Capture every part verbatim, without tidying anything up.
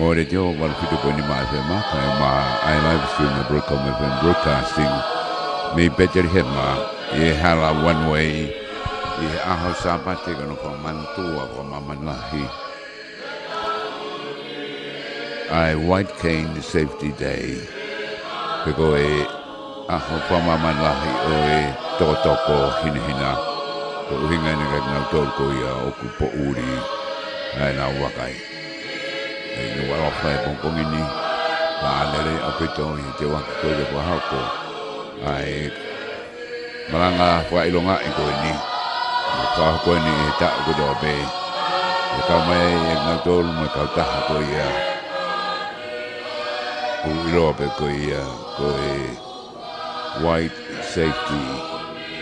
ʻo e letiō valu fitu poini nima F M, kae ʻumaʻā ʻa e live stream ʻa e Broadcom F M Broadcasting mei Petelihema, ʻi he hala One Way, ʻi he ʻaho Sāpate, ko hono fakamanatua fakamāmani lahi ʻa e White Cane Safety Day. Pea ko e ʻaho fakamāmani lahi ʻo e tokotoko hinehina, ko e ʻuhinga eni kiate kinautolu ko ia ʻoku poʻuli ʻa ʻenau vakai. ʻI he ʻaloʻofa ʻi he pongipongi ni, ka lele ʻaupito ʻi he teuaki ko ia kuo hoko ʻa e malanga fakaʻilongaʻi ko eni. Ka hoko eni ʻi he taʻu kotoa pē, ʻe kau mai ai ʻa kinautolu mo e kautaha ko ia ʻoku ʻiloa pē ko ia ko e White Safety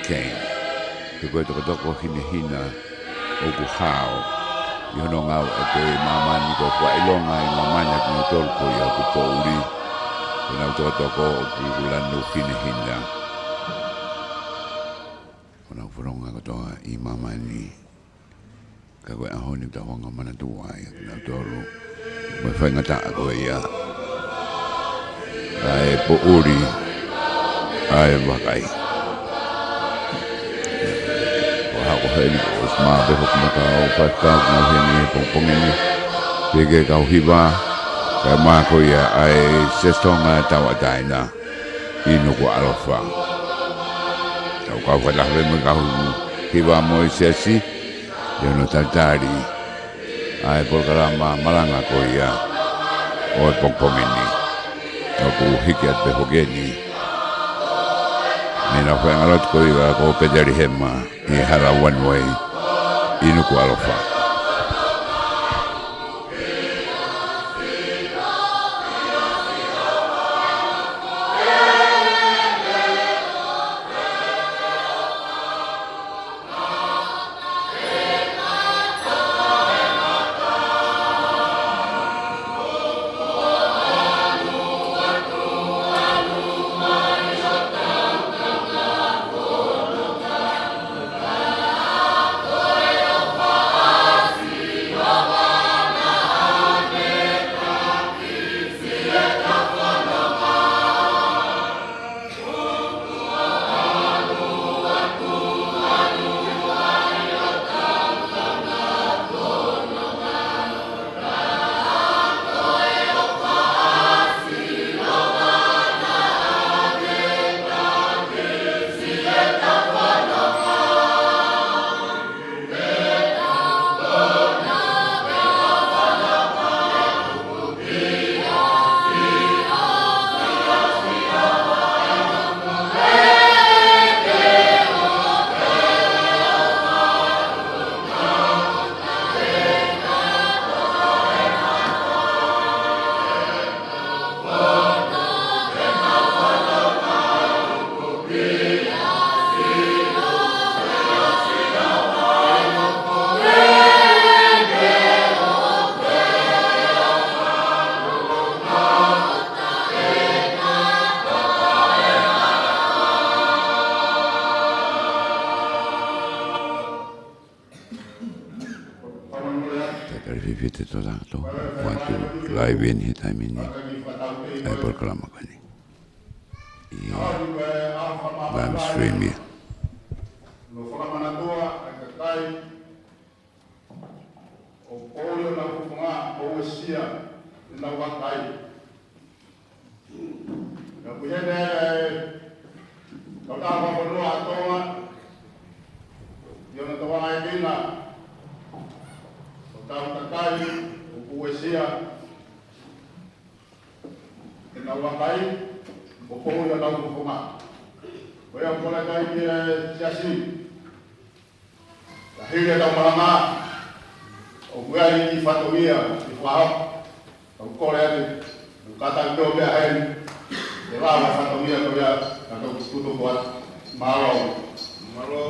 Cane. Pea ko e tokotoko hinehina ʻoku hao ʻi hono ngāueʻaki ʻi māmani, ko e fakaʻilonga ʻi māmani ʻa kinautolu ko ia ʻoku poʻuli, ko ʻenau tokotoko ʻoku lanu hinehina. Ko ʻenau fononga kotoa ʻi māmani. Ka ko e ʻaho ni ʻoku tau hanga ʻo manatua ai ʻa kinautolu mo e faingataʻa ko ia ʻa e poʻuli ʻa e vakai. Ko e ʻaho ko eni, ʻosi maʻu pē hoku maka ʻo faifekau ʻoku nau ʻi heni he pongipongi ni. Pea ko e kau hiva, kae ʻumaʻā ko ia ʻa e Siasi Tonga Tauʻatāina ʻi Nukuʻalofa. Tau kau fakataha mo e kau hiva mo e siasi ʻi hono talitali ʻa e polokalama malanga ko ia ʻo e pongipongi ni. ʻOku hiki atu pē hoki eni mei heʻenau faʻahinga lotu ko ia ko Petelihema ʻi he hala One Way ʻi Nukuʻalofa. Talitali fiefia atu ʻa kitautolu ʻoku ʻoatu live ʻi he taimi ni ʻa e polokalama ko eni ʻi he live stream ia. ʻOku poʻuli ʻenau fofonga, ʻoku uesia ʻenau vakai. Ka ʻoku ʻi heni ʻa e kautaha fakafonua ʻa Tonga ʻi hono tokanga ki he kautaha vakai, ʻoku uesia ʻenau vakai, ʻoku poʻuli ʻenau fofonga. Ko ia ʻoku ou kole atu ai ki he siasi, ka hili ʻetau malanga, ʻoku ʻi ai e kiʻi fatongia ke fakahoko. Kau kole atu, ʻoku kātaki pē ʻo meʻa heni, ke lava e fatongia ko ia, ka tau tutuku atu. Mālō. Mālō.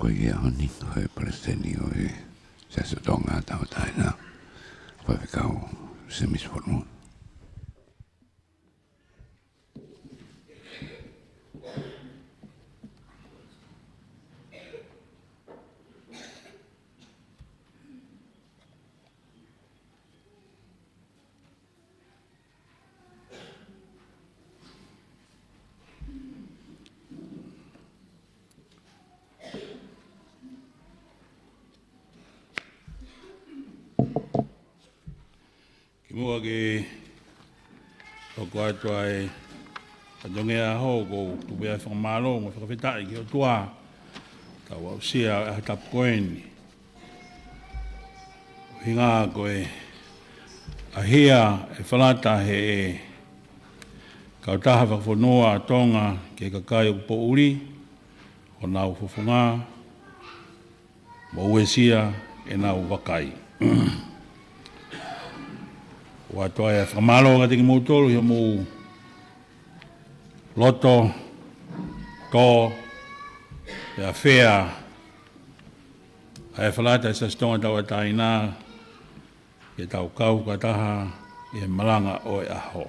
Ko ia ʻeni ko e palesiteni ʻo e Siasi ʻo Tonga Tauʻatāina, Faifekau Semisi Fonua. Kimuʻa ke hoko atu ʻa e fatongia ʻo e ʻaho, ʻoku ou tuku ʻa e fakamālō mo e fakafetaʻi ki he ʻOtua, tau aʻusia ʻa e ʻaho tapu ko eni. ʻUhinga ko e ʻahia ʻe Falata ʻe he kautaha fakafonua ʻa Tonga ki he kakai ʻoku poʻuli honau fofonga mo uesia ʻenau vakai. ʻOatu ʻa e fakamālō kiate kimoutolu ʻi hoʻomou loto tō ʻi he ʻafea ʻa e Falata ʻa e Siasi ʻo Tonga Tauʻatāina ke tau kau fakataha ʻi he malanga ʻo e ʻaho.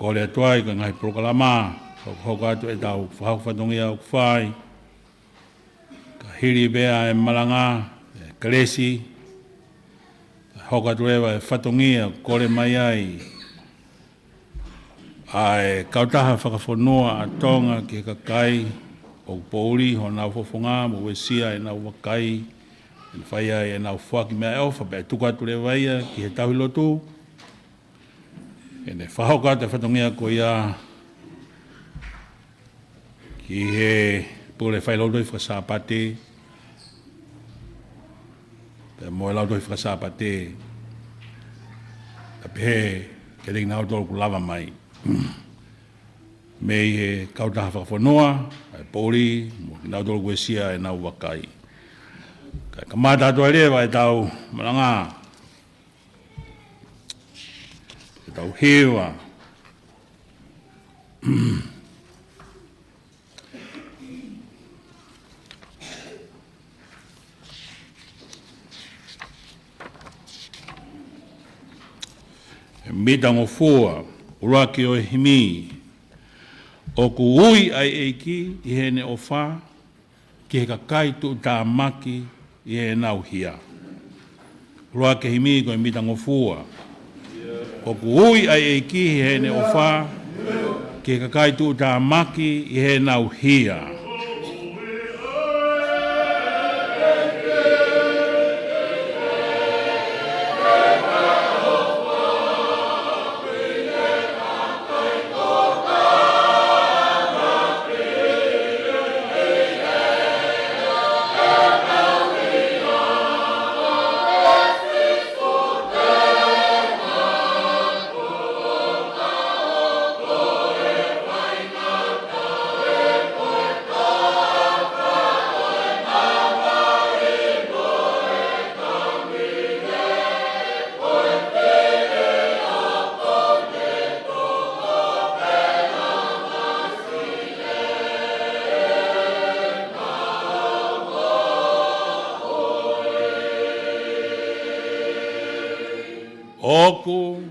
Kole atu ai ko e ngaahi polokalama ʻoku hoko atu ʻetau fakahoko fatongia ʻoku fai. Ka hili pē ʻa e malanga, ʻa e kelesi, hoko atu leva e fatongia ʻoku kole mai ai ʻa e kautaha fakafonua ʻa Tonga ki he kakai ʻoku poʻuli honau fofonga mo uesia ʻenau vakai, ʻe fai ai ʻenau foaki meʻaʻofa pea tuku atu leva ia ki he tauhi lotu. ʻE ne fakahoko atu e fatongia ko ia ki he pule fai lautohi faka-Sāpate, pea mo e lautohi faka-Sāpate, pea pehē kiate kinautolu ʻoku lava mai mei he kautaha fakafonua, ʻa e poʻuli, mo kinautolu ʻoku uesia ʻenau vakai. Kae kamata atu ai leva ʻetau malanga, ʻetau hiva. ʻE Mitangofua, ʻuluaki ʻo e himi. ʻOku ui ʻa e ʻEiki ʻi heʻene ʻofa ki he kakai tuʻutāmaki ʻi heʻenau hia. ʻUluaki himi ko e Mitangofua. ʻOku ui ʻa e ʻEiki ʻi heʻene ʻofa ki he kakai tuʻutāmaki ʻi heʻenau hia. ʻOku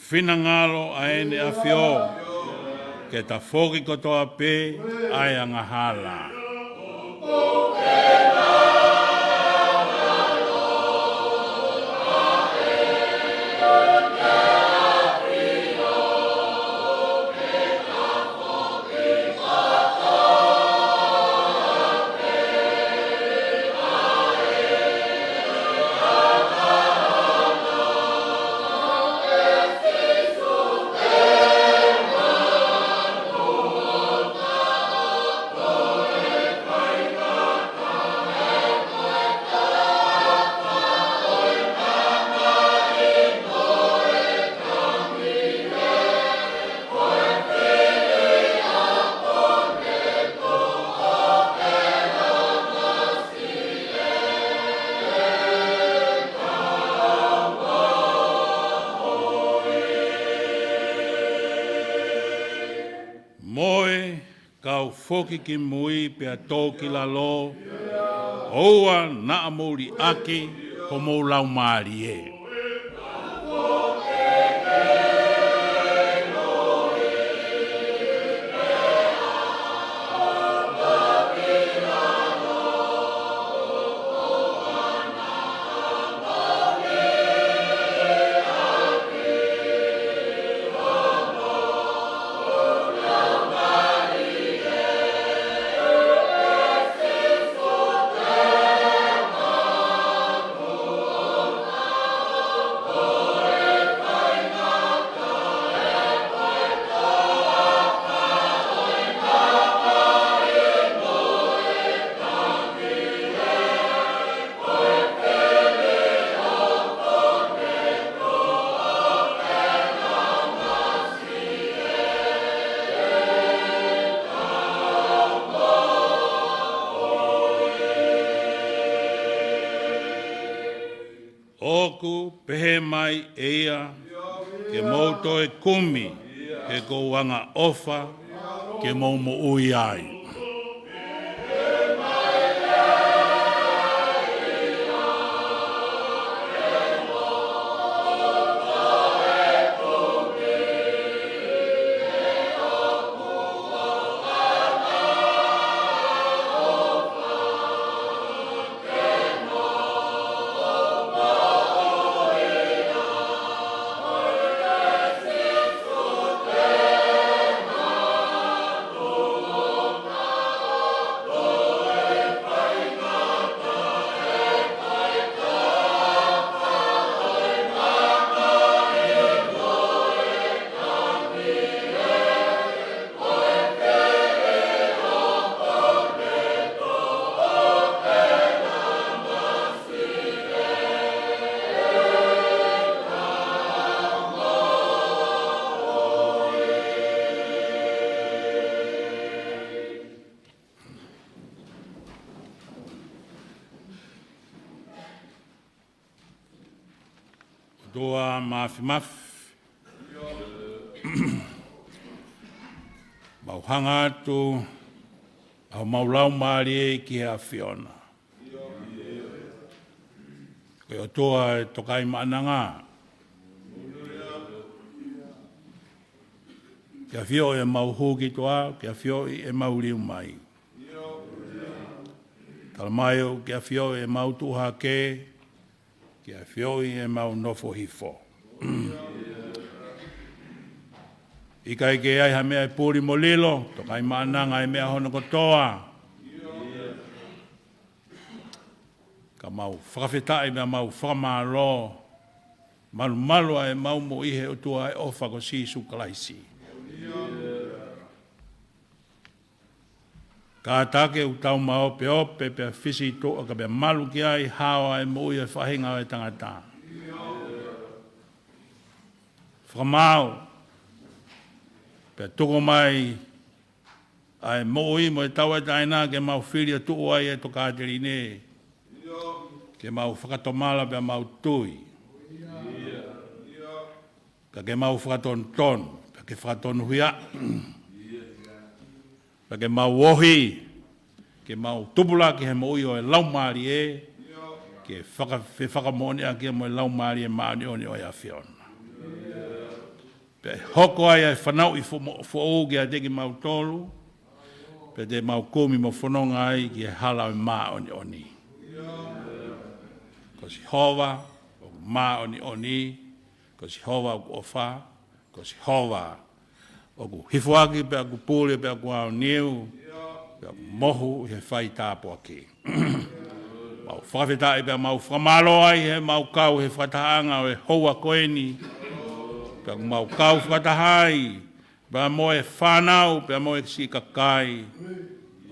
finangalo ʻa ʻEne ʻAfio ke tafoki kotoa pē ʻa e angahala. Tau foki ki mui pea tō ki lalo, ʻoua naʻa mou liʻaki homou laumālie. ʻOku pehē mai ʻe ia, ke mou toe kumi, he ko ʻeku angaʻofa ke mou moʻui ai. ʻOtua Māfimafi, mau hanga atu ʻa homau laumālie ki he ʻAfiona. Ko e ʻOtua ʻo e Tokaimaʻananga, ke ʻafioʻi ʻemau hū ki tuʻa, ke ʻafioʻi ʻemau liliu mai. Talamai ʻoku ke ʻafioʻi ʻemau tuʻu hake, ke ʻafioʻi ʻemau nofo hifo. ʻIkai ke ʻi ai ha meʻa ʻe puli mo lilo, Tokaimaʻananga ʻi he meʻa hono kotoa. Ka mau fakafetaʻi mo mau fakamālō, malumalu ʻa ʻemau moʻui he ʻOtua ʻo e ʻofa ko Sīsū Kalaisi. Kātaki ʻoku tau maʻu pē ʻo pē pea fisi tuʻa ka pea malu ki ai hao ʻa e moʻui ʻo e faʻahinga ʻo e tangata. Fakamaau, pea tuku mai ʻa e moʻui mo e tauʻatāina ke mau fili ʻo tuʻu ai ʻa e tokāteline. Ke mau fakatomala pea mau tui. Pea ke mau fakatonutonu, pea ke fakatonuhia. Pea ke mau ohi, ke mau tupulaki he moʻui ʻo e laumālie, ke faka-, fefakamoʻoniʻaki mo e Laumālie Māʻoniʻoni ʻo e ʻAfiona. Pea ʻe hoko ai ʻa e fanauʻi fo-, foʻou kiate kimautolu, pea te mau kumi mo fononga ai ki he hala ʻo e māʻoniʻoni. Ko Sihova ʻoku māʻoniʻoni, ko Sihova ʻoku ʻofa, ko Sihova ʻoku hifoaki pea ʻoku pule pea ʻoku aoniu, pea ʻoku mohu ʻi he fai tāpuaki. Mau fakafetaʻi pea mau fakamālō ai he mau kau he fakatahaʻanga ʻo e houa ko eni. Pea ʻoku mau kau fakataha ai, pea mo e fānau, pea mo e siʻi kakai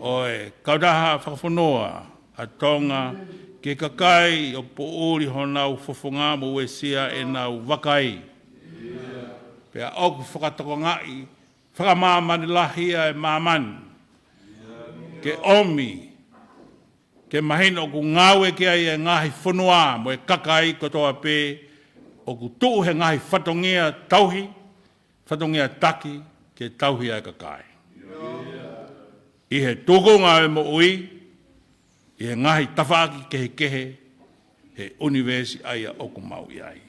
ʻo e kautaha fakafonua ʻa Tonga, ki he kakai ʻoku poʻuli honau fofonga mo uesia ʻenau vakai. Pea ʻoku fakatokangaʻi, fakamāmani lahi ʻa e māmani. Ke ʻomi, ke mahino ʻoku ngāue ki ai e ngaahi fonua mo e kakai kotoa pē ʻoku tuʻu he ngaahi fatongia tauhi, fatongia taki ke tauhi ʻa e kakai. ʻi he tukunga ʻo e moʻui, ʻi he ngaahi tafaʻaki kehekehe he ʻunivēsi ʻa ia ʻoku mau ʻi ai.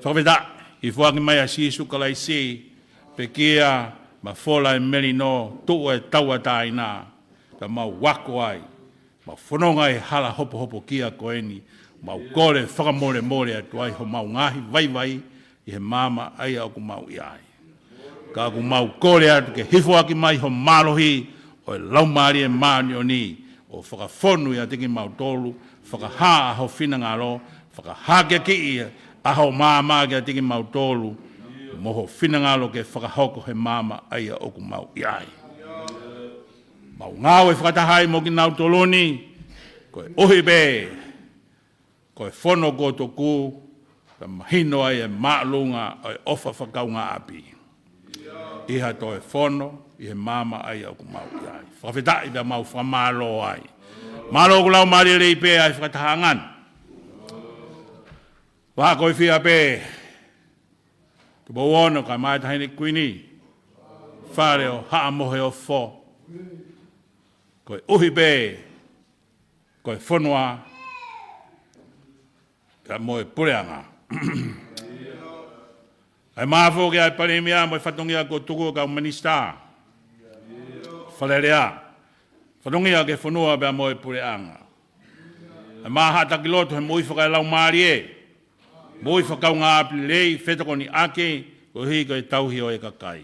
Fakafetaʻi, ʻi he foaki mai ʻa Sīsū Kalaisi, pekia, mafola e melino, tuʻu e tauʻatāina, ka mau ako ai, mau fononga he hala hopohopokia ko eni, mau kole fakamolemole atu ai homau ngaahi vaivai ʻi he maama ʻa ia ʻoku mau ʻi ai. Ka ʻoku mau kole atu ke hifo ʻaki mai ho mālohi ʻo e Laumālie Māʻoniʻoni, ʻo fakafonu ʻiate kimautolu, fakahā ʻa ho finangalo, fakahākeakiʻi ʻa ho maama kiate kimautolu, mo ho finangalo ke fakahoko he maama ʻa ia ʻoku mau ʻi ai. Mau ngāue fakataha ai mo kinautolu ni, koeʻuhi pē ko e fono kuo tuku, ka mahino ai e māʻolunga ʻo e ʻofa fakakaungāʻapi ʻi ha toe fono ʻi he maama ʻa ia ʻoku mau ʻi ai. Fakafetaʻi pea mau fakamālō ai. Mālō ʻoku lau mālie lelei pē ʻa e fakatahaʻanga ni. Vaha ko e fiha pē, Tupou Ono kae ʻumaʻā e Taʻahine Kuini, Fale ʻo Haʻa Moheofo, koeʻuhi pē ko e fonua pea mo e puleʻanga. ʻA e mafoke ʻa e Palēmia mo e fatongia kuo tuku ʻa e kau minisitā, Fale Alea, fatongia ki he fonua pea mo e puleʻanga. ʻA e mahaʻa taki lotu he moʻui fakalaumālie, moʻui fakakaungāʻapi lelei, fetokoniʻaki, koeʻuhi ko e tauhi ʻo e kakai.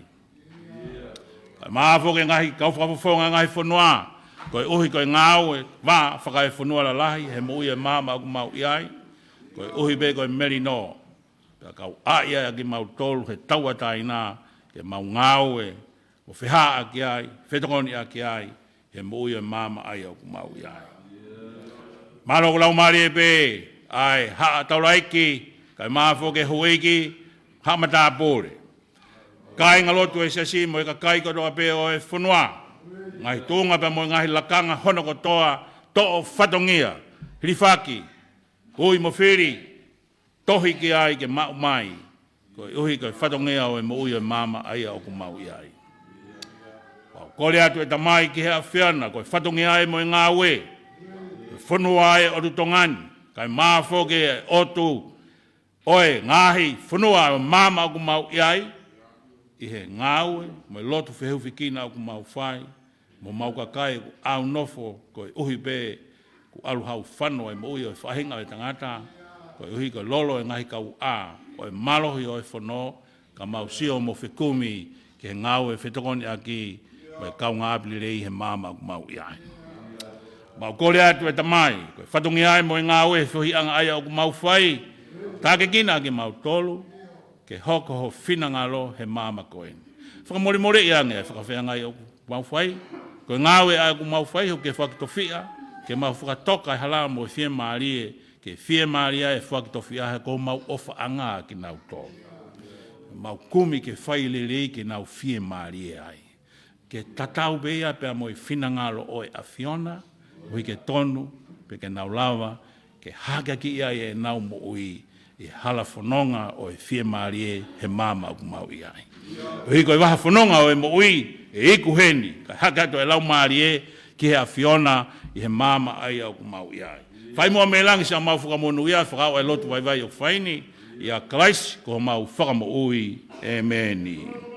Kae mafoke ngaahi kau fakafofonga ngaahi fonua, koeʻuhi ko e ngāue vā fakaefonua lalahi he moʻui e maama ʻoku mau ʻi ai, koeʻuhi pē ko e melino, pea kau ʻai ʻa kimautolu he tauʻatāina ke mau ngāue ʻo fehāʻaki ai, fetokoniʻaki ai he moʻui e maama ʻa ia ʻoku mau ʻi ai. Mālō ʻoku lau mālie pē ʻa e Haʻa Taulaʻeiki, kae mafoke houʻeiki, Haʻa Matāpule, kāinga lotu e siasi mo e kakai kotoa pē ʻo e fonua, ngaahi tuʻunga pea mo e ngaahi lakanga hono kotoa, toʻo fatongia, hilifaki, ui mo fili, tohi ki ai ke maʻu mai, koeʻuhi ko e fatongia ʻo e moʻui e maama ʻa ia ʻoku mau ʻi ai. Mau kole atu e Tamai ki he ʻAfiona, ko e fatongia ʻa e mo e ngāue, ko e fonua ʻa e ʻotu Tonga ni, kae mafoke e ʻotu ʻo e ngaahi fonua ʻo e maama ʻoku mau ʻi ai, ʻi he ngāue mo e lotu fehufekina ʻoku mau fai, mo mau kakai ʻoku ʻaunofo, koeʻuhi pē kuo ʻalu hau fano e moʻui ʻo e faʻahinga ʻo e tangata, koeʻuhi ko e lolo e ngaahi kauʻā ʻo e mālohi ʻo e fono, ka mau sio mo fekumi ki he ngāue fetokoniʻaki mo e kaungāʻapi lelei he maama ʻoku mau ʻi ai. Mau kole atu e Tamai, ko e fatongia ʻa e mo e ngāue he feohiʻanga ʻa ia ʻoku mau fai, tākiekina kimautolu, ke hoko ho finangalo he maama ko eni. Fakamolemoleʻi ange e fakafeangai ʻoku mau fai, ko e ngāue ʻa ia ʻoku mau fai, ʻoku ke fakatofiʻa, ke mau fakatoka e hala mo e fiemālie, ke fiemālie e fakatofiʻa he ko homau ʻofaʻanga kinautolu. Mau kumi ke fai lelei ke nau fiemālie ai. Ke tatau pē ia pea mo e finangalo ʻo e ʻAfiona, ʻuhi ke tonu, pea ke nau lava ke hākeakiʻi ai ʻenau moʻui ʻi he hala fononga ʻo e fiemālie he maama ʻoku mau ʻi ai. ʻUhi ko e vaha fononga ʻo e moʻui ʻe iku heni, kae hake atu e Laumālie ki he ʻAfiona ʻi he maama ʻa ia ʻoku mau ʻi ai. Fai muʻa mei langi siʻa mau fakamonūʻia, fakaʻau e lotu vaivai ʻoku fai ni, ʻia Kalaisi ko homau Fakamoʻui. ʻĒmeni.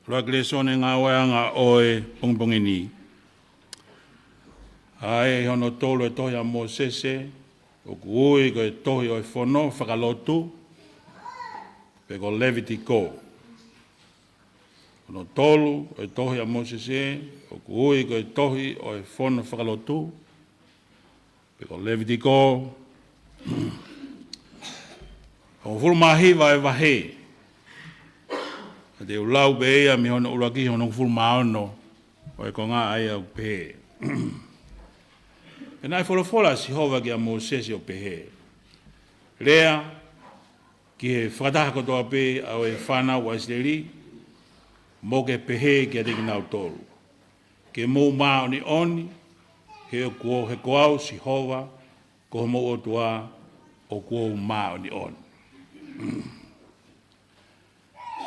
ʻUluaki lēsoni ngāueʻanga ʻo e pongipongi ni. ʻA ia ʻi hono tolu e tohi ʻa Mōsese, ʻoku ui ko e tohi ʻo e fono fakalotu, pe ko Levitiko. Hono tolu e tohi ʻa Mōsese, ʻoku ui ko e tohi ʻo e fono fakalotu, pe ko Levitiko, hongofulu mā hiva e vahe. Ka te u lau pē ia mei hono ʻuluaki ki hono hongofulu mā ono, ʻo e konga ʻa ia ʻoku pehē. Pea naʻe folofola ʻa Sihova kia Mōsese ʻo pehē, Lea ki he fakataha kotoa pē ʻa e fānau ʻa ʻIsileli, mo ke pehē kiate kinautolu, Ke mou māʻoniʻoni, he ko, he ko au Sihova, ko homou ʻOtua, ʻoku ou māʻoniʻoni.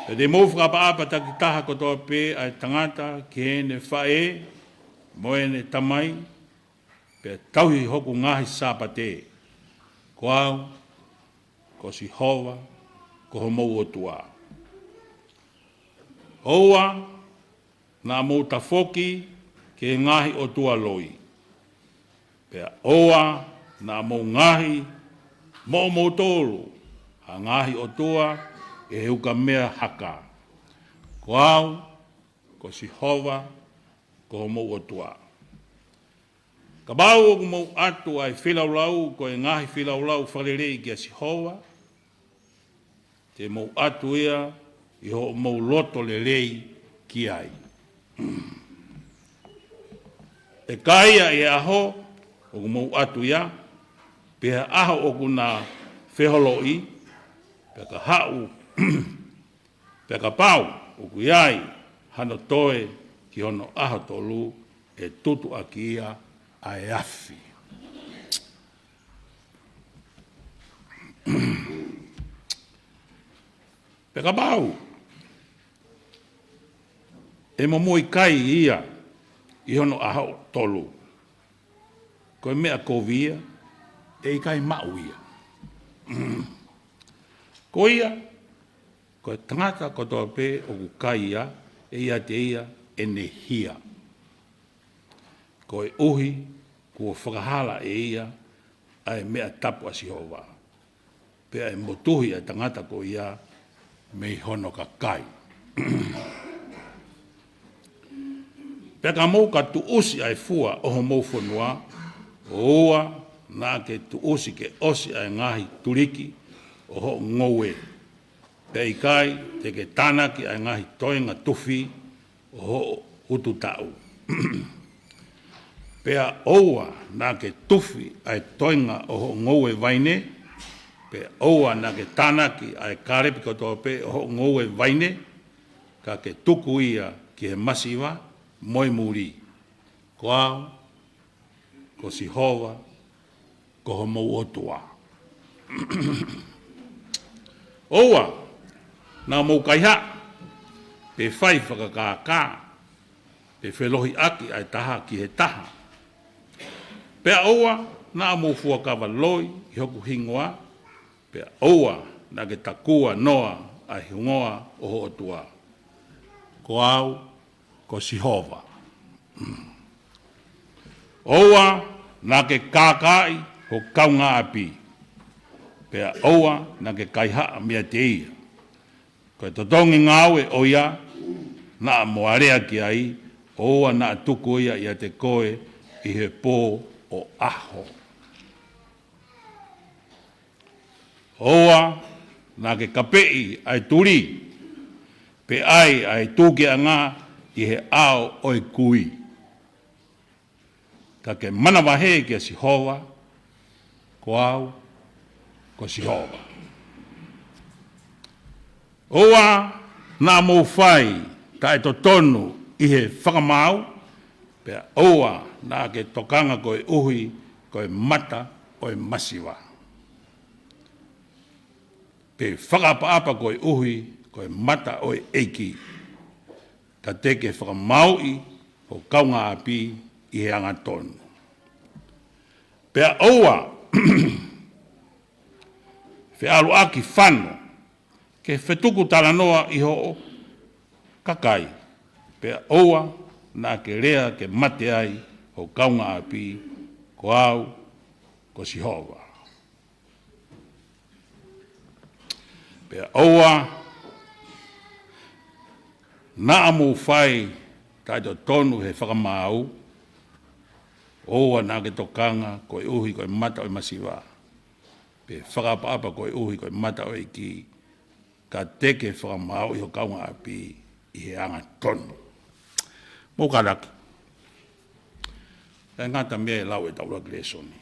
Pea te mou fakaʻapaʻapa takitaha kotoa pē ʻa e tangata ki heʻene faʻē mo ʻene tamai, pea tauhi hoku ngaahi Sāpate. Ko au, ko Sihova, ko homou ʻOtua. ʻOua naʻa mou tafoki ki he ngaahi ʻotua loi, pea ʻoua naʻa mou ngaohi moʻomoutolu ha ngaahi ʻotua ʻi he ukamea haka. Ko au, ko Sihova, ko homou ʻOtua. Kapau ʻoku mou ʻatu ʻa e feilaulau ko e ngaahi feilaulau fakalelei kia Sihova, te mou ʻatu ia ʻi hoʻomou loto lelei ki ai. ʻE kai ia ʻi he ʻaho ʻoku mou ʻatu ia, pe ʻaho ʻoku na feholoʻi, pea ka haʻu, pea kapau ʻoku ʻi ai hano toe ki hono ʻaho tolu, ʻe tutuʻaki ia ʻa e afi. Pea kapau ʻe momoi kai ia ʻi hono ʻaho tolu, ko e meʻa kovi ia, ʻe ʻikai maʻu ia. Ko ia, ko e tangata kotoa pē ʻoku kai ia, ʻe ʻiate ia ʻene hia, koeʻuhi kuo fakahala ʻe ia ʻa e meʻa tapu ʻa Sihova, pea ʻe motuhi ʻa e tangata ko ia mei hono kakai. Pea ka mou ka tuʻusi ʻa e fua ʻo homou fonua, ʻoua naʻa ke tuʻusi ke ʻosi ʻa e ngaahi tuliki ʻo hoʻo ngoue, pea ʻikai te ke tānaki ʻa e ngaahi toenga tufi ʻo hoʻo ututaʻu. Pea ʻoua naʻa ke tufi ʻa e toenga ʻo hoʻo ngoue vaine, pea ʻoua naʻa ke tānaki ʻa e kālepi kotoa pē ʻo hoʻo ngoue vaine, ka ke tuku ia ki he masiva mo e muli. Ko au, ko Sihova, ko homou ʻOtua. ʻOua naʻa mou kaihaʻa, pe fai fakakākā, pe felohiʻaki ʻa e taha ki he taha. Pea ʻoua naʻa mou fuakava loi ʻi hoku hingoa, pea ʻoua naʻa ke takuanoa ʻa e hingoa ʻo ho ʻOtua. Ko au, ko Sihova. ʻOua naʻa ke kākaaʻi ho kaungāʻapi, pea ʻoua naʻa ke kaihaʻa meiate ia. Ko e totongi ngāue ʻo ia naʻa mo alea ki ai, ʻoua naʻa tuku ia ʻiate koe ʻi he pō ʻo ʻaho. ʻOua naʻa ke kapeʻi ʻa e tuli, pe ʻai ʻa e tūkiʻanga ʻi he ʻao ʻo e kui. Ka ke manavahē kia Sihova, ko au, ko Sihova. ʻOua naʻa mou fai taʻetotonu ʻi he fakamaau, pea ʻoua naʻa ke tokanga koeʻuhi ko e mata ʻo e masiva, pe fakaʻapaʻapa koeʻuhi ko e mata ʻo e ʻEiki, ka te ke fakamāuʻi ho kaungāʻapi ʻi he angatonu. Pea ʻoua feʻaluʻaki fano ke fetuku talanoa ʻi hoʻo kakai, pea ʻoua naʻa ke lea ke mate ai ho kaungāʻapi, ko au ko Sihova. Pea ʻoua naʻa mou fai taʻetotonu he fakamaau, ʻoua naʻa ke tokanga koeʻuhi ko e mata ʻo e masiva, pe fakaʻapaʻapa koeʻuhi ko e mata ʻo e ʻEiki, ka te ke fakamaauʻi ho kaungāʻapi ʻi he angatonu. Mou kātaki. ʻE ngata mei he lau ʻetau ʻuluaki lēsoni.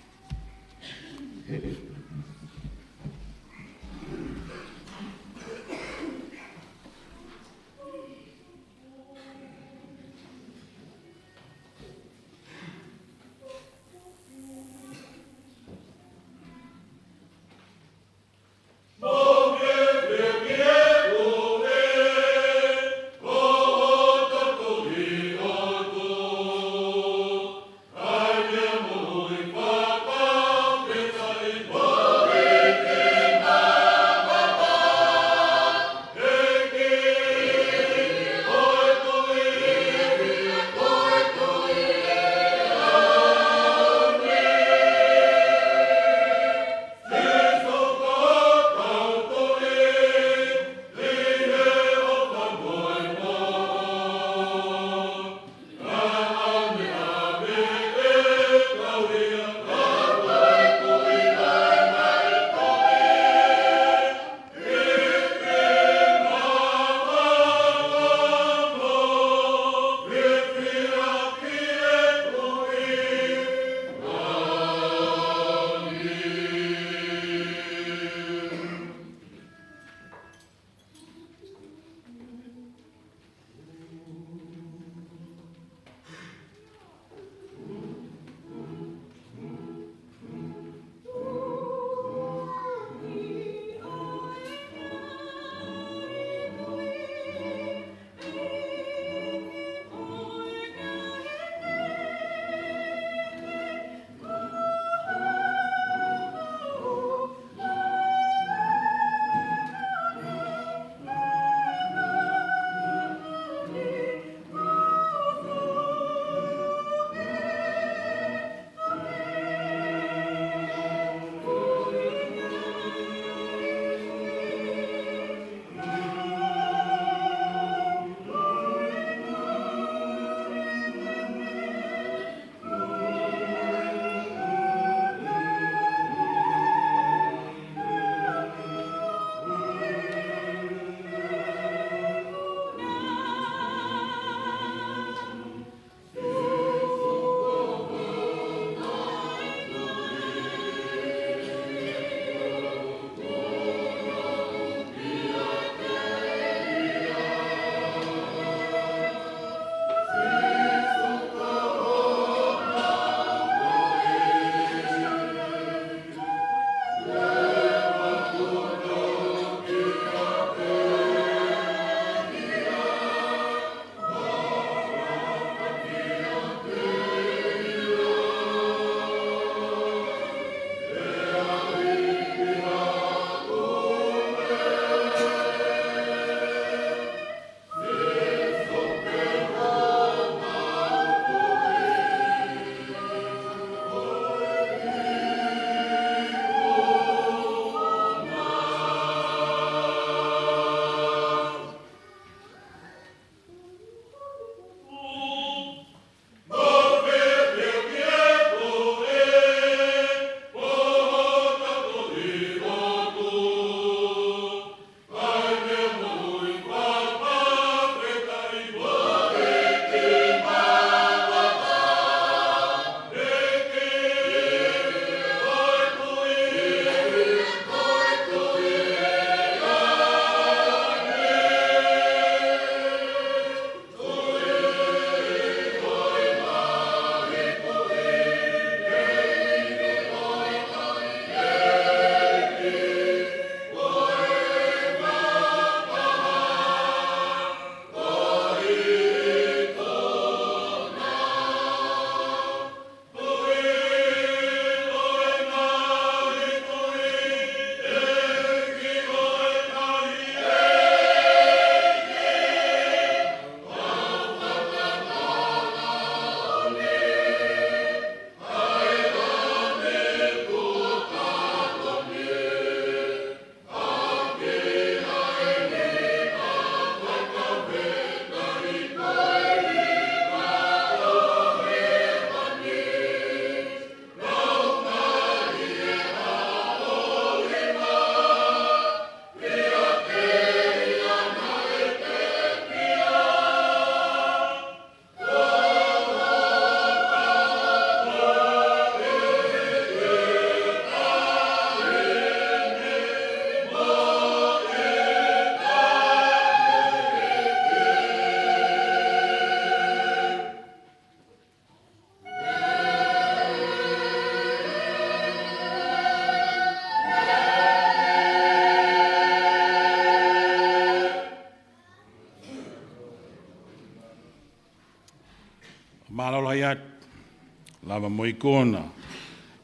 lava mo ikuna.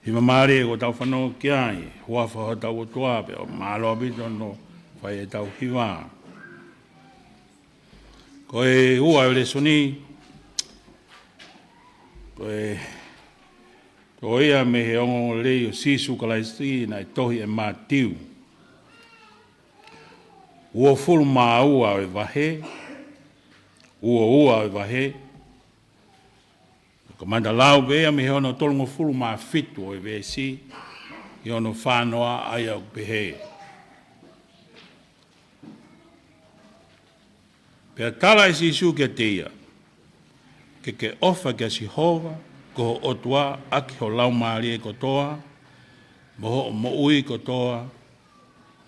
Hiva mālie ʻoku tau fanongo ki ai, huafa hotau ʻOtua pea ʻoku mālō ʻaupito hono fai ʻetau hiva. Ko e ua ʻo e lēsoni, ko e, ko ia mei he ongoongolelei ʻo Sīsū Kalaisi naʻe tohi ʻe Mātiu. Uofulu mā ua ʻo e vahe, ua ua ʻo e vahe, kamata lau pē ia mei hono tolungofulu mā fitu ʻo e veesi, ʻi hono fā noa ʻa ia ʻoku pehē. Pea tala ʻe Sīsū kiate ia, ke ke ʻofa kia Sihova, ko ho ʻOtua, ʻaki ho laumālie kotoa, mo hoʻo moʻui kotoa,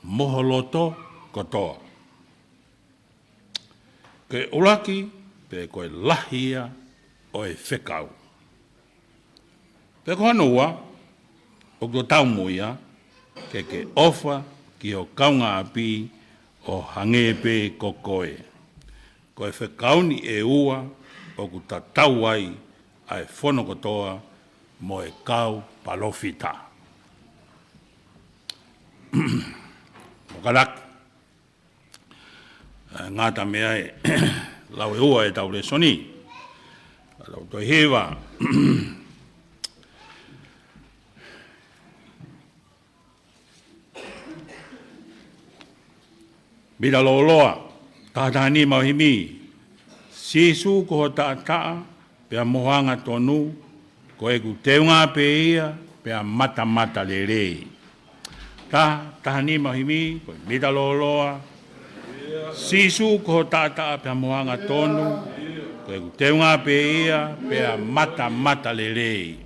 mo ho loto kotoa. Ko e ʻuluaki, pea ko e lahi ia ʻo e fekau. Pea ko hono ua, ʻoku tatau mo ia, ke ke ʻofa ki ho kaungāʻapi ʻo hangē pē ko koe. Ko e fekau ni ʻe ua, ʻoku tatau ai ʻa e fono kotoa mo e kau palōfita. Mo kalaki. ʻE ngata mei ai, lau ʻe ua ʻetau lēsoni. Lau toe hiva. Mita lōloa, taha taha nima ʻo himi. Sīsū ko ho taʻataʻa, pea mo ho angatonu, ko ʻeku teunga pē ia, pea matamatalelei. Taha, taha nima ʻo himi, ko e mita lōloa. Sīsū ko ho taʻataʻa pea mo ho angatonu, ko ʻeku teunga pē ia, pea matamatalelei.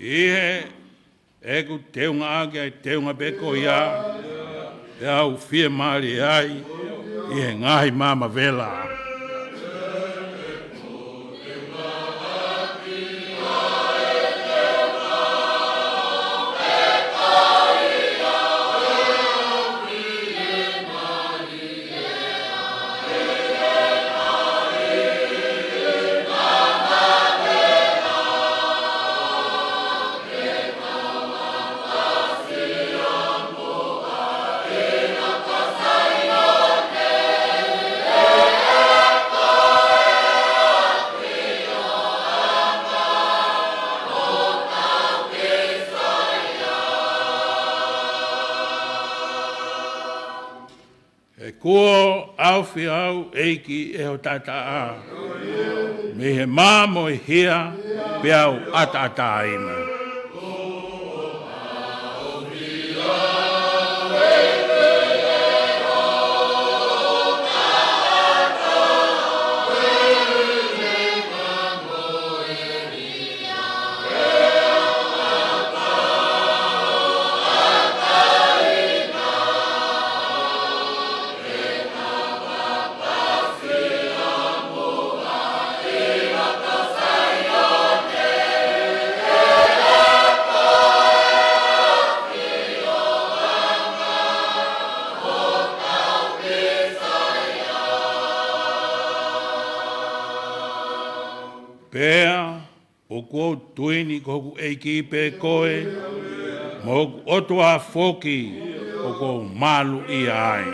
ʻI he ʻeku teunga ʻaki ʻa e teunga pē ko ia, pea u fiemālie ai ʻi he ngaahi maama vela. He kuo ʻaofia au ʻEiki ʻe ho taʻataʻa mei he mā mo e hia, pea u ʻataʻatā ʻi muʻa. Pea ʻoku ou tui ni ko hoku ʻEiki pē koe, mo hoku ʻOtua foki, ʻoku ou maluʻia ai.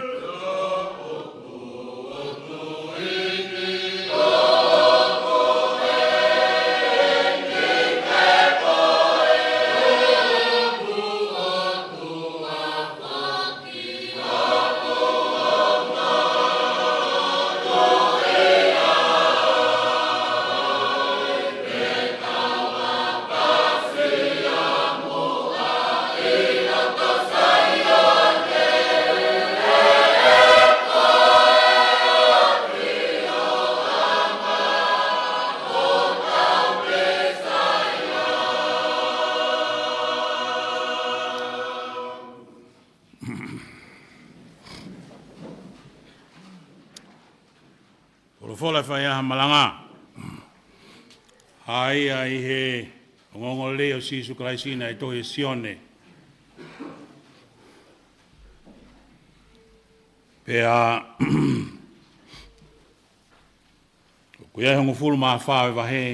Folofola ʻa e faiʻaho malanga. ʻA ia ʻi he ongoongolelei ʻo Sīsū Kalaisi naʻe tohi ʻe Sione. Pea ʻoku ʻi ai e hongofulu mā fā ʻo e vahe.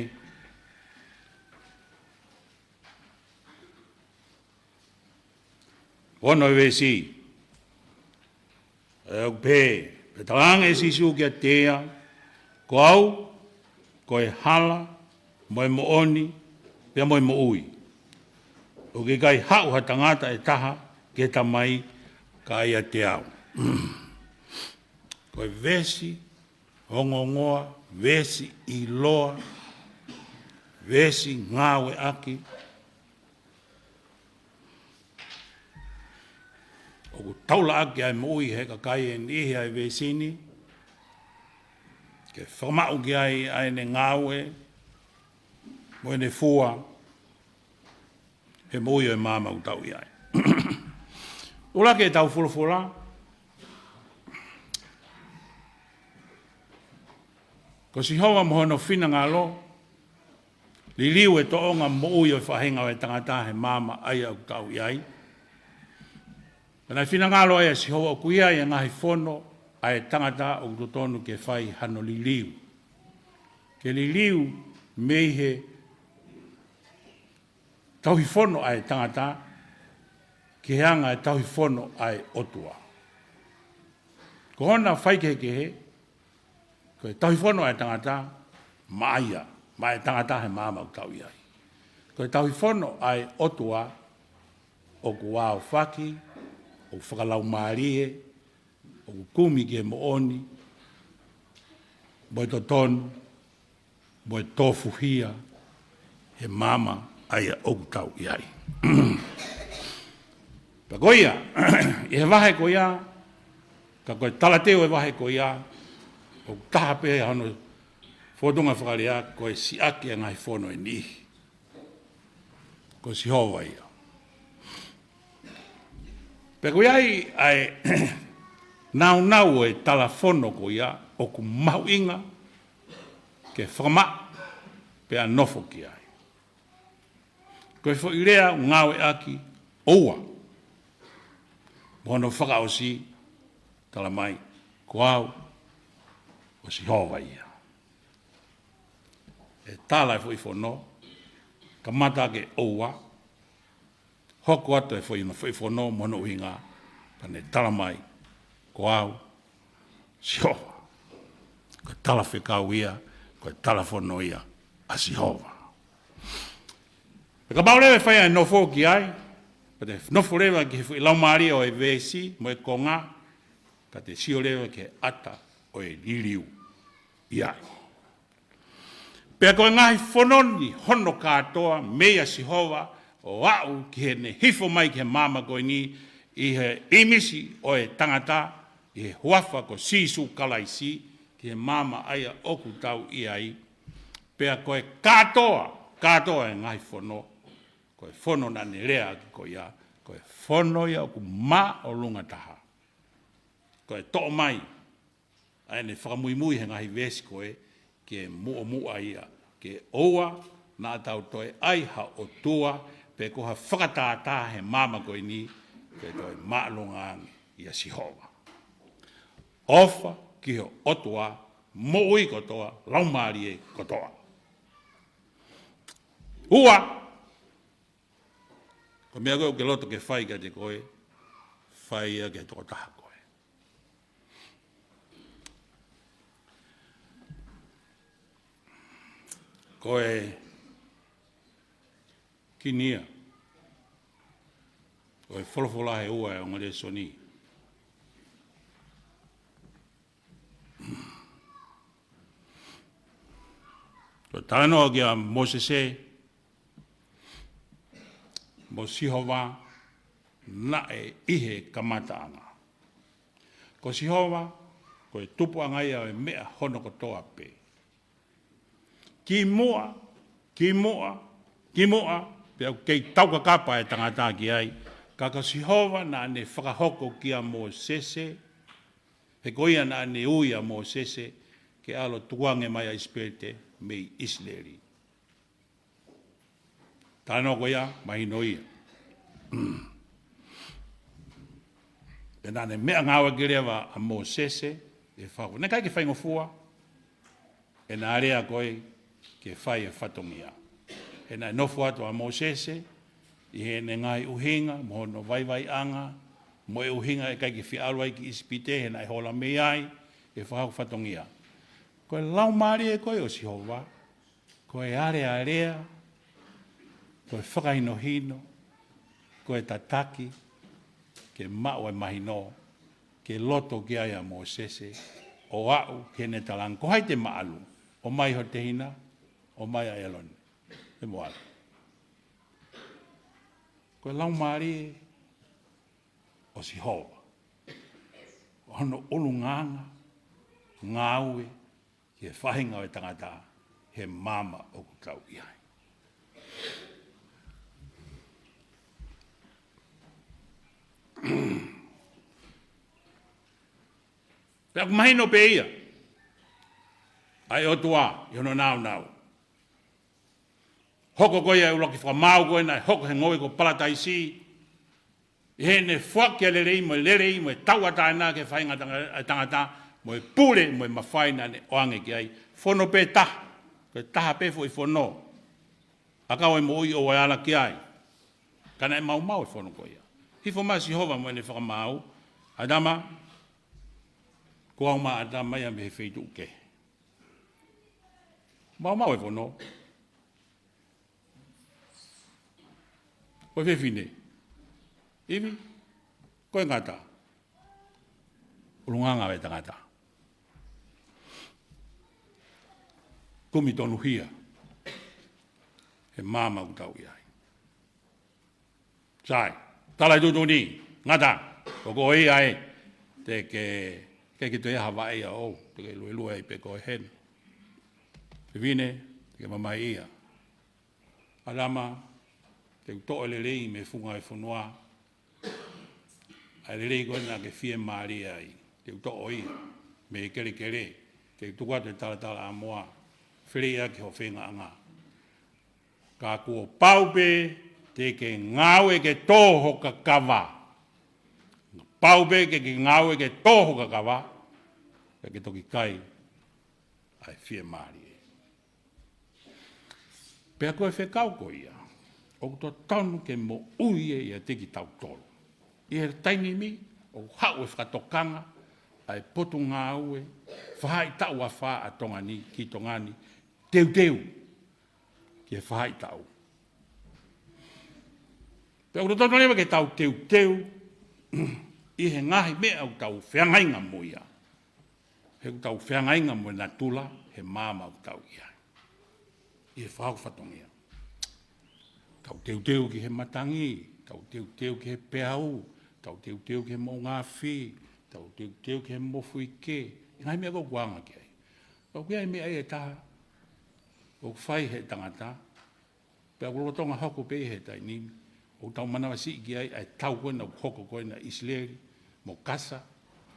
Ono ʻo e veesi. ʻOku pehē, pea talaange ʻe Sīsū kiate ia, ko au, ko e hala, mo e moʻoni, pea mo e moʻui. ʻOku ʻikai haʻu ha tangata ʻe taha ki he Tamai, ka ʻiate au. Ko e veesi ongoongoa, veesi ʻiloa, veesi ngāueʻaki. ʻOku taulaʻaki ʻa e moʻui he kakai ʻe niʻihi ʻa e veesi ni, ke fakamaʻu ki ai ʻa ʻene ngāue, mo ʻene fua, he moʻui ʻo e maama ʻoku tau ʻi ai. ʻUluaki ʻetau folofola, ko Sihova mo hono finangalo, liliu e toʻonga moʻui ʻo e faʻahinga ʻo e tangata he maama ʻa ia ʻoku tau ʻi ai. Pea naʻe finangalo ai ʻa Sihova ʻoku ʻi ai e ngaahi fono ʻa e tangata ʻoku totonu ke fai hano liliu. Ke liliu mei he tauhi fono ʻa e tangata, ki he anga e tauhi fono ʻa e ʻOtua. Ko hona faikehekehe, ko e tauhi fono ʻa e tangata, maʻa ia, maʻa e tangata he maama ʻoku tau ʻi ai. Ko e tauhi fono ʻa e ʻOtua, ʻoku aofaki, ʻoku fakalaumālie, ʻoku kumi ki he moʻoni, mo e totonu, mo e tofuhia, he maama ʻa ia ʻoku tau ʻi ai. Pea ko ia, ʻi he vahe ko ia, ka ko e talateu ʻo e vahe ko ia, ʻoku taha pē hono fōtunga fakalea, ko e siʻaki ʻa e ngaahi fono ʻe niʻihi. Ko Sihova ia. Pea ko ia ai ʻa e naunau ʻo e talafono ko ia ʻoku mahuʻinga ke fakamaʻa pea nofo ki ai. Ko e foʻi lea ʻoku ngāueʻaki ʻoua. Mo hono fakaʻosi, tala mai, ko au, ko Sihova ia. ʻE tala e foʻi fono, kamata ke ʻoua, hoko atu e foʻi, foʻi fono mo hono ʻuhinga, pea ne tala mai, ko au, Sihova. Ko e tala fekau ia, ko e talafono ia, ʻa Sihova. Pea kapau leva ʻe fai ʻa e nofo ki ai, pea te nofo leva ki he foʻi laumālie ʻo e veesi, mo e konga, ka te sio leva ki he ʻata ʻo e liliu ʻi ai. Pea ko e ngaahi fono ni hono kātoa mei a Sihova ʻo aʻu ki heʻene hifo mai ki he maama ko eni ʻi he ʻīmisi ʻo e tangata ʻi he huafa ko Sīsū Kalaisi ki he maama ʻa ia ʻoku tau ʻi ai. Pea ko e kātoa, kātoa e ngaahi fono, ko e fono naʻa ne leaʻaki ko ia, ko e fono ia ʻoku māʻolunga taha. Ko e toʻo mai ʻa ʻene fakamuimui he ngaahi veesi ko ē, ke muʻomuʻa ia, ke ʻoua naʻa tau toe ʻai ha ʻotua, pe ko ha fakatātā he maama ko eni, ke toe māʻolunga ange ʻia Sihova. ʻOfa ki he ʻOtua, moʻui kotoa, laumālie kotoa. Ua, ko e meʻa ko ē ʻoku ke loto ke fai kiate koe, fai ia ki he tokotaha ko ē. Ko e kiniʻi ia ʻo e folofola he ua e ongo lēsoni. Ko e talanoa kia Mōsese mo Sihova naʻe ʻi he kamataʻanga. Ko Sihova, ko e tupuʻanga ia ʻo e meʻa hono kotoa pē. Kimuʻa, kimuʻa, kimuʻa, pea ʻoku kei taukakapa e tangata ki ai. Ka ko Sihova naʻa ne fakahoko kia Mōsese, he ko ia naʻa ne ui ʻa Mōsese ke ʻalu ʻo tukuange mai ʻa ʻIsipite mei ʻIsileli. Talanoa ko ia, mahino ia. Pea naʻa ne meʻangāueʻaki leva ʻa Mōsese ʻi he fakafo. Naʻe ʻikai ke faingofua ʻena lea ko ē ke fai e fatongia. He naʻe nofo atu ʻa Mōsese ʻi heʻene ngaahi ʻuhinga, mo hono vaivaiʻanga, mo e ʻuhinga ʻe ʻikai ke fie ʻalu ai ki ʻIsipite, he naʻe hola mei ai e fakahoko fatongia. Ko e Laumālie ko ē ʻo Sihova, ko e alealea, ko e fakahinohino, ko e tataki, ke maʻu e mahino, ke loto ki ai ʻa Mōsese, ʻo aʻu ki heʻene talaange, ko hai te ma ʻalu, ʻomai ho tehina, ʻomai ʻa ʻĒlone, ʻe mo ʻalu. Ko e Laumālie ʻo Sihova, hono ʻulungaanga, ngāue, ki he faʻahinga ʻo e tangata he maama ʻoku tau ʻi ai. Pea ʻoku mahino pē ia ʻa e ʻOtua ʻi hono nāunau. Hoko ko ia e ʻuluaki fakamaau ko ē naʻe hoko he ngoue ko Palataisi, ʻi heʻene foaki ʻa e lelei mo e lelei mo e tauʻatāina ki he faʻahinga tanga-, ʻa e tangata, mo e pule mo e mafai naʻa ne ʻoange ki ai. Fono pē taha, ko e taha pē foʻi fono ʻa e kau ʻi he moʻui ʻoku ala ki ai. Ka naʻe maumau e fono ko ia. Hifo mai ʻa Sihova mo ʻene fakamaau, ʻAtama, kuo haʻu mai ʻa ʻAtama ia mei he feituʻu kehe. Maumau e fono. Ko e fefine, ʻIvi, ko e ngata, ʻulungaanga ʻo e tangata. Kumi tonuhia he maama ʻoku tau ʻi ai. Sai, tala e tuʻutuʻuni, ngata, ko koe ia ē, te ke, ke ke toe ʻi ai ha vaʻe ia ʻo, te ke luelue ai pē koe heni. Fefine, te ke mamahi ia. ʻAtama, te u toʻo e lelei mei he funga ʻo e fonua, ʻa e lelei ko ē naʻa ke fiemālie ai, te u toʻo ia mei he kelekele, te u tuku atu e talatalaʻāmoa, feleʻi ʻaki ho feingaʻanga. Ka kuo pau pē te ke ngāue ke tō ho kakava. Pau pē ke ke ngāue ke tō ho kakava, ka ke toki kai ʻa e fiemālie. Pea ko e fekau ko ia, ʻoku totonu ke moʻui ia ʻiate kitautolu. ʻI he taimi ni, ʻoku haʻu e fakatokanga ʻa e Potungāue Faʻahitaʻu Afā ʻa Tonga ni, ki Tonga ni, teuteu ki he faʻahitaʻu. Pea ʻoku totonu leva ke tau teuteu ʻi he ngaahi meʻa ʻoku tau feangainga mo ia. He ʻoku tau feangainga mo e natula he maama ʻoku tau ʻi ai. ʻI he fakahoko fatongia. Tau teuteu ki he matangi, tau teuteu ki he peau, tau teuteu ki he moʻunga afi, tau teuteu ki he mofuike. ʻI he ngaahi meʻa ʻoku anga ki ai. ʻOku ʻi ai e meʻa ia ʻe taha ʻoku fai he tangata, pea ʻoku lolotonga hoko pē he taimi ni, ʻoku tau manavasiʻi ki ai, ʻa e tau ko ena ʻoku hoko ko ena ʻi ʻIsileli, mo Kasa,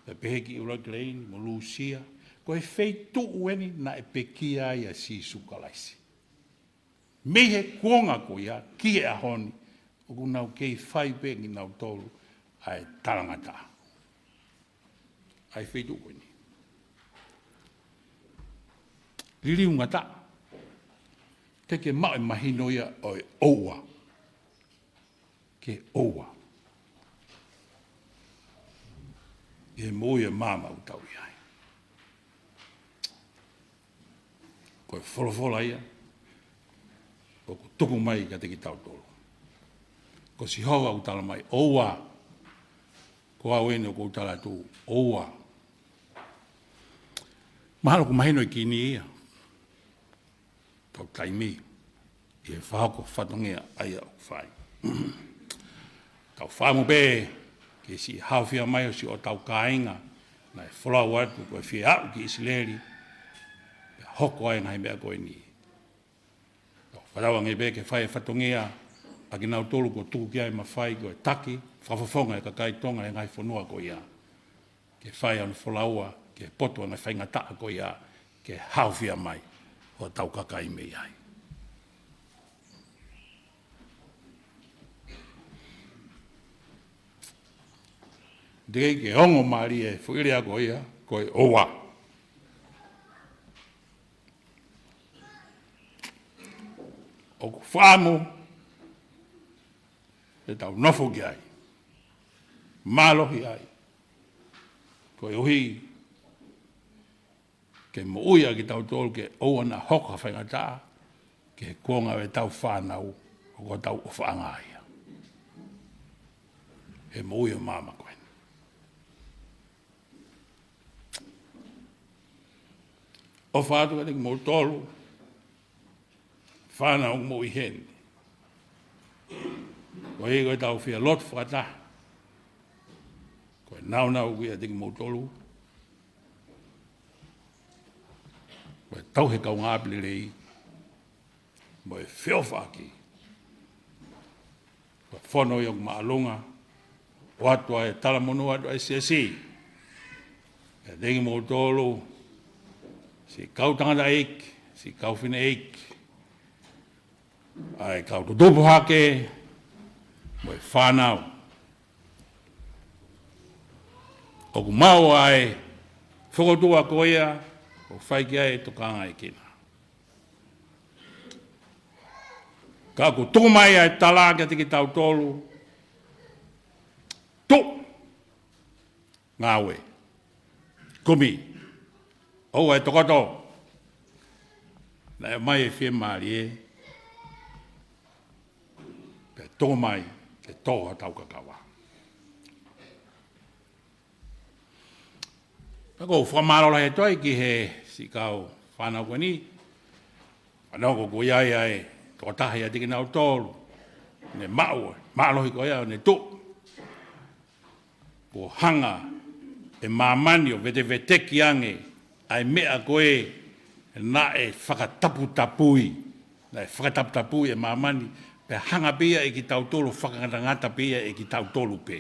pea pehē ki ʻIulotilaini, mo Lūsia, ko e feituʻu eni naʻe pekia ai ʻa Sīsū Kalaisi. Mei he kuonga ko ia, ki he ʻaho ni, ʻoku nau kei fai pē kinautolu ʻa e talangataʻa. ʻA e feituʻu ko eni. Liliu ngata, te ke maʻu e mahino ia ʻo e ʻoua. Ke ʻoua. ʻI he moʻui ʻa e maama ʻoku tau ʻi ai. Ko e folofola ia, ʻoku tuku mai kiate kitautolu. Ko Sihova ʻoku tala mai, ʻoua. Ko au eni ʻoku ou tala atu, ʻoua. Mahalo ʻoku mahino ʻe Kini ia. Tau taimi, ʻi he fakahoko fatongia ʻa ia ʻoku fai. Tau fakaʻamu pē, ke siʻi haofia mai ʻo siʻotau kāinga, naʻe folau atu ko e fie aʻu ki ʻIsileli, pea hoko ai ngaahi meʻa ko eni. Tau fakatauange pē ke fai e fatongia, ʻa kinautolu kuo tuku ki ai e mafai ko e taki, fakafofonga e kakai Tonga he ngaahi fonua ko ia. Ke fai ʻa hono folaua, ke poto ʻa e ngaahi faingataʻa ko ia, ke haofia mai hotau kakai mei ai. Teʻeki ke ongo mālie e foʻi lea ko ia, ko e ʻoua. ʻOku fakaʻamu ke tau nofo ki ai, mālohi ai, koeʻuhi ke moʻui ʻa kitautolu ke ʻoua naʻa hoko ha faingataʻa ki he kuonga ʻo ʻetau fānau, ʻoku tau ʻofaʻanga ia he moʻui ʻo e māmani ko eni. ʻOfa atu kiate kimoutolu fānau ʻoku mou ʻi heni, koeʻuhi ko ʻetau fie lotu fakataha, ko e nāunau ʻoku ʻiate kimoutolu ko e tauhi e kaungāʻapi lelei mo e feʻofaʻaki. Ko e fono ia ʻoku māʻolunga, ʻoatu ʻa e talamonū atu ʻa e siasi kiate kimoutolu, siʻi kau tangataʻeiki, siʻi kau fineʻeiki, ʻa e kau tutupu hake mo e fānau. ʻOku maʻu ʻa e fokotuʻu ko ia ʻo fai ki ai e tokangaekina. Ka ʻoku tuku mai ʻa e tala kiate kitautolu, tuʻu, ngāue, kumi, ʻoua ʻe tokoto. Naʻe ʻomai e fiemālie pea tuku mai ke tō hotau kakava. Pea ʻoku ou fakamālō lahi atu ai ki he siʻi kau fānau ko eni, fānau ko ia ʻa e tokotaha ʻiate kinautolu ne maʻu e mālohi ko ia ʻo ne tuʻu. Kuo hanga e māmani ʻo veteveteki ange ʻa e meʻa ko ē naʻe fakataputapui, naʻe fakataputapui e māmani, pea hanga pē ia ʻe kitautolu ʻo fakangatangata pē ia ʻe kitautolu pē.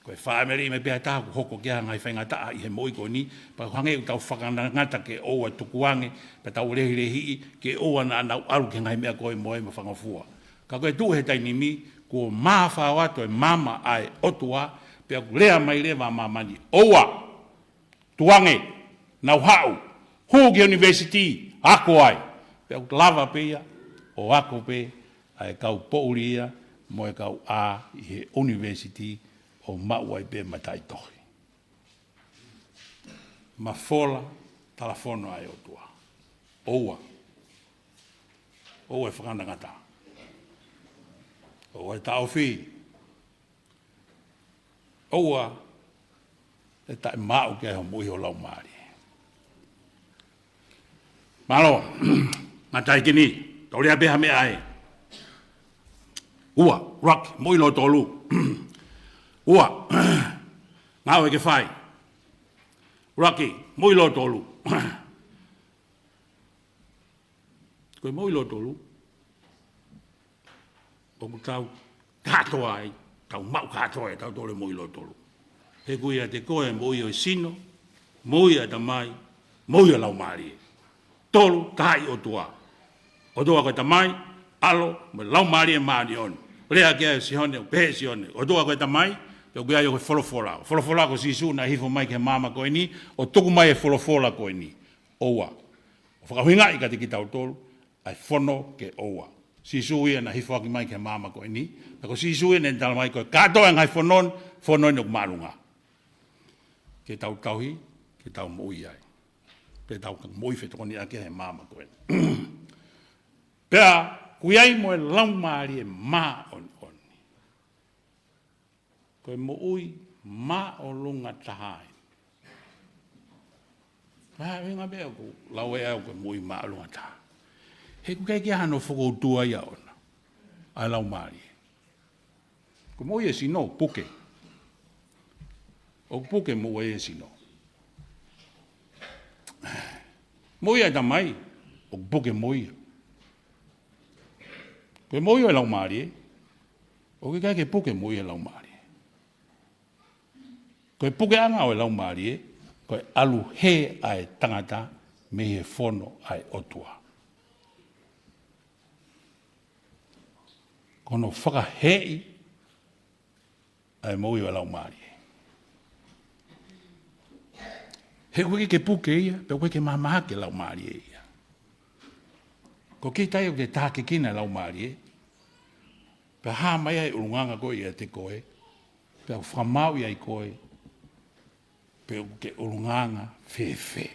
Ko e fāmili mai pē ha taha ʻoku hoko ki ai ha ngaahi faingataʻa ʻi he moʻui ko eni, pea ʻoku hangē ʻoku tau fakangatangata ke ʻoua ʻe tukuange, pea tau lehilehiʻi ke ʻoua naʻa nau ʻalu ki he ngaahi meʻa ko ē mo e mo fangofua. Ka ko e tuʻu he taimi ni, kuo mafao atu e maama ʻa e ʻOtua, pea ʻoku lea mai leva ʻa māmani, ʻoua, tukuange, nau haʻu, hū ki he university, ako ai. Pea ʻoku lava pē ia ʻo ako pē ʻa e kau poʻuli ia mo e kau ʻā ʻi he university ʻo maʻu ai pē mataʻitohi. Mafola talafono ʻa e ʻOtua. ʻOua. ʻOua ʻe fakangatangata. ʻOua ʻe taʻofi. ʻOua ʻe taʻemaʻu ki ai hoʻo moʻui ʻo laumālie. Mālō, ngata ai ki ni, tau lea pē ha meʻa ai. Ua, ʻuluaki, moʻui lōtolu. Ua, ngāue ke fai. ʻUluaki, moʻui lōtolu. Ko e moʻui lōtolu ʻoku tau kātoa ai, tau maʻu kātoa ai, tautolu e moʻui lōtolu. He ʻoku ʻiate koe e moʻui ʻo e sino, moʻui ʻa e tamai, moʻui ʻa e laumālie. Tolu, taha ʻi ʻOtua. ʻOtua ko e Tamai, ʻAlo, mo e Laumālie Māʻoniʻoni. Lea ki ai ʻa Sione, ʻo pehē ʻe Sione, ʻOtua ko e Tamai, pea ʻoku ʻi ai ʻa e folofola. Folofola ko Sīsū naʻe hifo mai ki he maama ko eni, ʻo tuku mai e folofola ko eni. ʻOua. ʻO fakaʻuhingaʻi kiate kitautolu ʻa e fono ke ʻoua. Sīsū ia naʻe hifo hake mai ki he maama ko eni. Pea ko Sīsū ia naʻe talamai ko e kātoa e ngaahi fono ni, fono ni ʻoku māʻolunga ke tau tauhi, ke tau moʻui ai. Pea tau moʻui fetokoniʻaki he maama ko eni. Pea ʻoku ʻi ai mo e Laumālie Māʻoniʻoni. Ko e moʻui māʻolunga taha eni. Pea ʻuhinga pē ʻoku ou lau ʻe au ko e moʻui māʻolunga taha. He ʻoku ʻikai ke ʻi ai hano fokoutua ia ʻona ʻa e laumālie. Ko e moʻui ʻa e sino, puke. ʻOku puke moʻui ʻa e sino. Moʻui ʻa e tamai, ʻoku puke moʻui. Ko e moʻui ʻo e laumālie, ʻoku ʻikai ke puke moʻui ʻa e laumālie. Ko e pukeʻanga ʻo e laumālie, ko e ʻalu hē ʻa e tangata mei he fono ʻa e ʻOtua. Ko hono fakaheeʻi ʻa e moʻui ʻo e laumālie. He ʻoku ʻikai ke puke ia, pea ʻoku ʻikai ke mahamahaki e laumālie ia. Ko kita ia ʻoku te tākiekina e laumālie. Pea hā mai ai e ʻulungaanga ko ia ʻiate koe. Pea ʻoku fakamaauʻi ai koe. Pe ʻoku ke ʻulungaanga fēfē.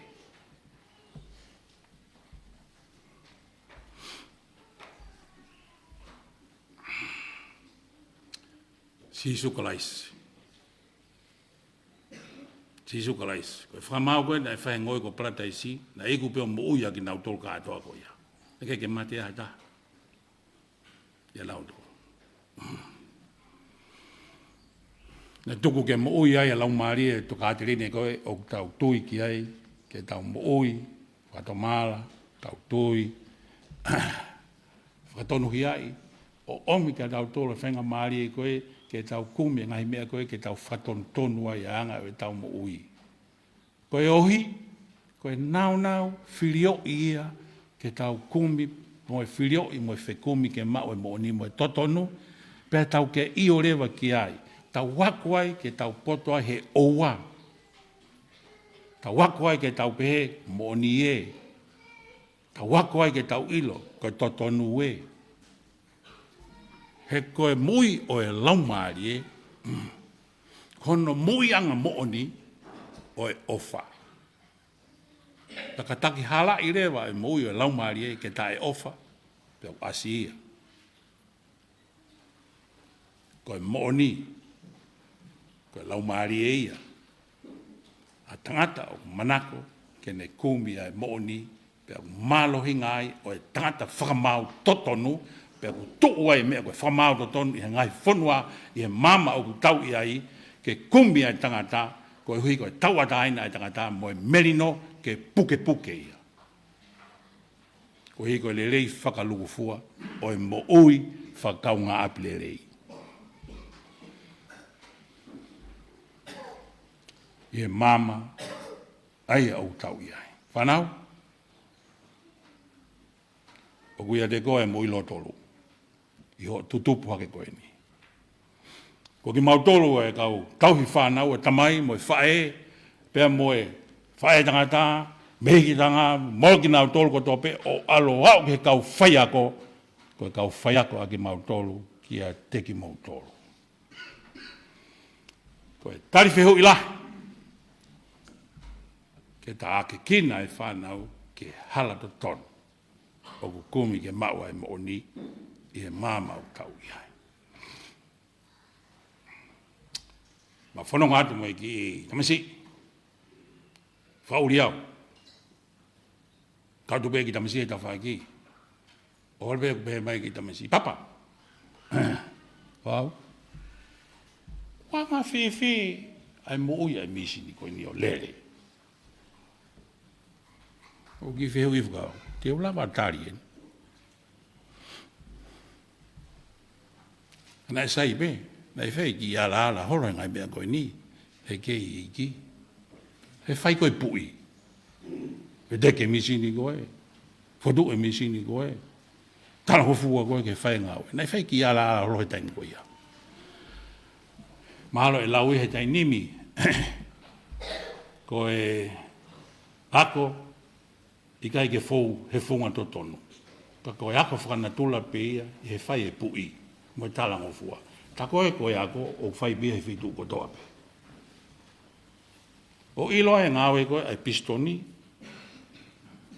Sīsū Kalaisi. Sīsū Kalaisi. Ko e fakamaau ko ē naʻe fai he ngoue ko Palataisi, naʻe iku pē ʻo moʻui ʻa kinautolu kātoa ko ia. ʻIkai ke mate ai ha taha ʻiate kinautolu. Naʻe tuku ke moʻui ai ʻa e laumālie ʻo e tokāteline ko ē ʻoku tau tui ki ai, ke tau moʻui, fakatomala, tau tui, fakatonuhiaʻi, ʻo ʻomi kiate kitautolu e faingamālie ko ē, ke tau kumi e ngaahi meʻa ko ē, ke tau fakatonutonu ai ʻa e anga ʻo ʻetau moʻui. Koeʻuhi, ko e nāunau filioʻi ia, ke tau kumi, mo e filioʻi, mo e fekumi ke maʻu e moʻoni mo e totonu, pea tau ke ʻio leva ki ai. Tau ako ai, ke tau poto ai he ʻoua. Tau ako ai, ke tau pehē moʻoni ē. Tau ako ai, ke tau ʻilo, ko e totonu ē. He ko e moʻui ʻo e laumālie, ko hono moʻuiʻanga moʻoni ʻo e ʻofa. Pea ka taki halaʻi leva e moʻui ʻo e laumālie ke taʻeʻofa, pea ʻoku ʻasi ia. Ko e moʻoni, ko e laumālie ia ʻa e tangata ʻoku manako ke ne kumi ʻa e moʻoni, pea ʻoku mālohinga ai ʻa e tangata fakamaau totonu, pea ʻoku tuʻu ai e meʻa ko e fakamaau totonu ʻi he ngaahi fonua, ʻi he maama ʻoku tau ʻi ai, ke kumi ʻa e tangata, koeʻuhi ko e tauʻatāina ʻa e tangata mo e melino ke pukepuke ia. Koeʻuhi ko e lelei fakalūkufua ʻo e moʻui fakakaungāʻapi lelei ʻi he maama ʻa ia ʻoku tau ʻi ai. Fānau, ʻoku ʻiate koe e moʻui lōtolu ʻi hoʻo tutupu hake ko eni. Ko kimautolu e kau tauhi fānau, e tamai mo e faʻē, pea mo e faʻētangata, mehikitanga, mo kinautolu kotoa pē, ʻo ʻalu ʻo aʻu ki he kau faiako, ko e kau faiako ʻa kimautolu kiate kimoutolu. Ko e tali fehuʻi lahi ke tākiekina e fānau ki he hala totonu ʻoku kumi ke maʻu ai e moʻoni ʻi he maama ʻoku tau ʻi ai. Mou fononga atu mo e kiʻi tamasiʻi. Fakaʻuli au. Kau tuku pē kiʻi tamasiʻi he tafaʻaki. ʻOku pehē mai e kiʻi tamasiʻi, "Papa, ʻoku ou anga fēfē ʻa e moʻui ʻa e mīsini ko eni ʻo lele?" ʻOku ou kiʻi fehuʻi fakau, te u lava tali eni? Naʻe sai pē, naʻe fai e kiʻi alaala holo he ngaahi meʻa ko eni, he kei ʻEiki. He fai ko e puʻi. He teke mīsini ko ē. Fotu e mīsini ko ē. Talangofua ko ē ke fai e ngāue. Naʻe fai e kiʻi alaala holo he taimi ko ia. Mahalo ʻe lau ia he taimi ni, ko e ako ʻikai ke fou he founga totonu. Ka ko e ako fakanatula pē ia ʻi he fai e puʻi mo e talangofua. Tā ko ē ko e ako ʻoku fai pē ia he feituʻu kotoa pē. ʻO ʻilo e ngāue ko ē ʻa e pisitoni,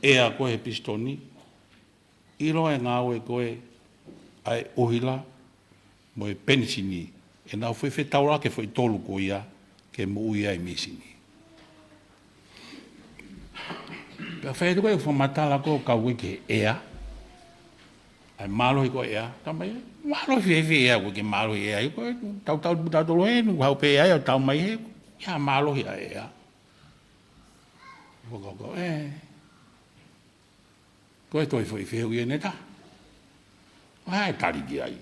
ʻea ko ē he pisitoni, ʻilo e ngāue ko ē ʻa e ʻuhila mo e penisini, ʻenau foʻi fetaulaki e foʻi tolu ko ia ke moʻui ai e mīsini. Pea fai atu ko ē fakamatala ko ē kau ki he ʻea, ʻa e mālohi ko e ʻea, tau mai, mālohi fēfē ʻea, ʻoku ʻikai ke mālohi ʻea, ʻoku tautau tautolu ē, ʻoku haʻu pē ʻea ia ʻo tau mai he, ʻoku ʻikai mālohi ʻa e ʻea. Ko, ko, ko, ē. Ko e toe foʻi fehuʻi ʻe taha. Ko e hā e tali ki ai?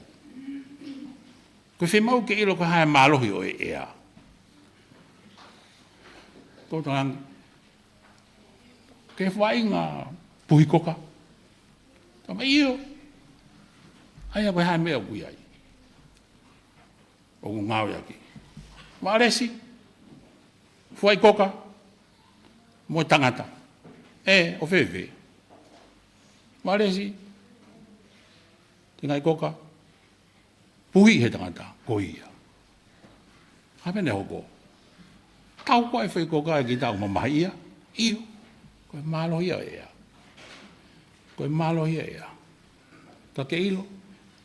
Ko e fiemaʻu ke ʻilo ko e hā e mālohi ʻo e ʻea. Ko e tangata, Ke fuaʻinga puhi koka. Talamai ʻio. ʻAi ia ko e hā e meʻa ʻoku ʻi ai. ʻOku ngāueʻaki. Vālesi. Fuaʻi koka. Mo e tangata. ʻE, ʻo fēfē. Vālesi. Tengaʻi koka. Puhi he tangata, ko ia. Hā pē ʻene hoko. Tau ko e fuaʻi koka ʻe kita ʻoku mamahiʻia. ʻIo. Ko e mālohi ia ʻea. Ko e mālohi ia ʻea. Ka ke ʻilo.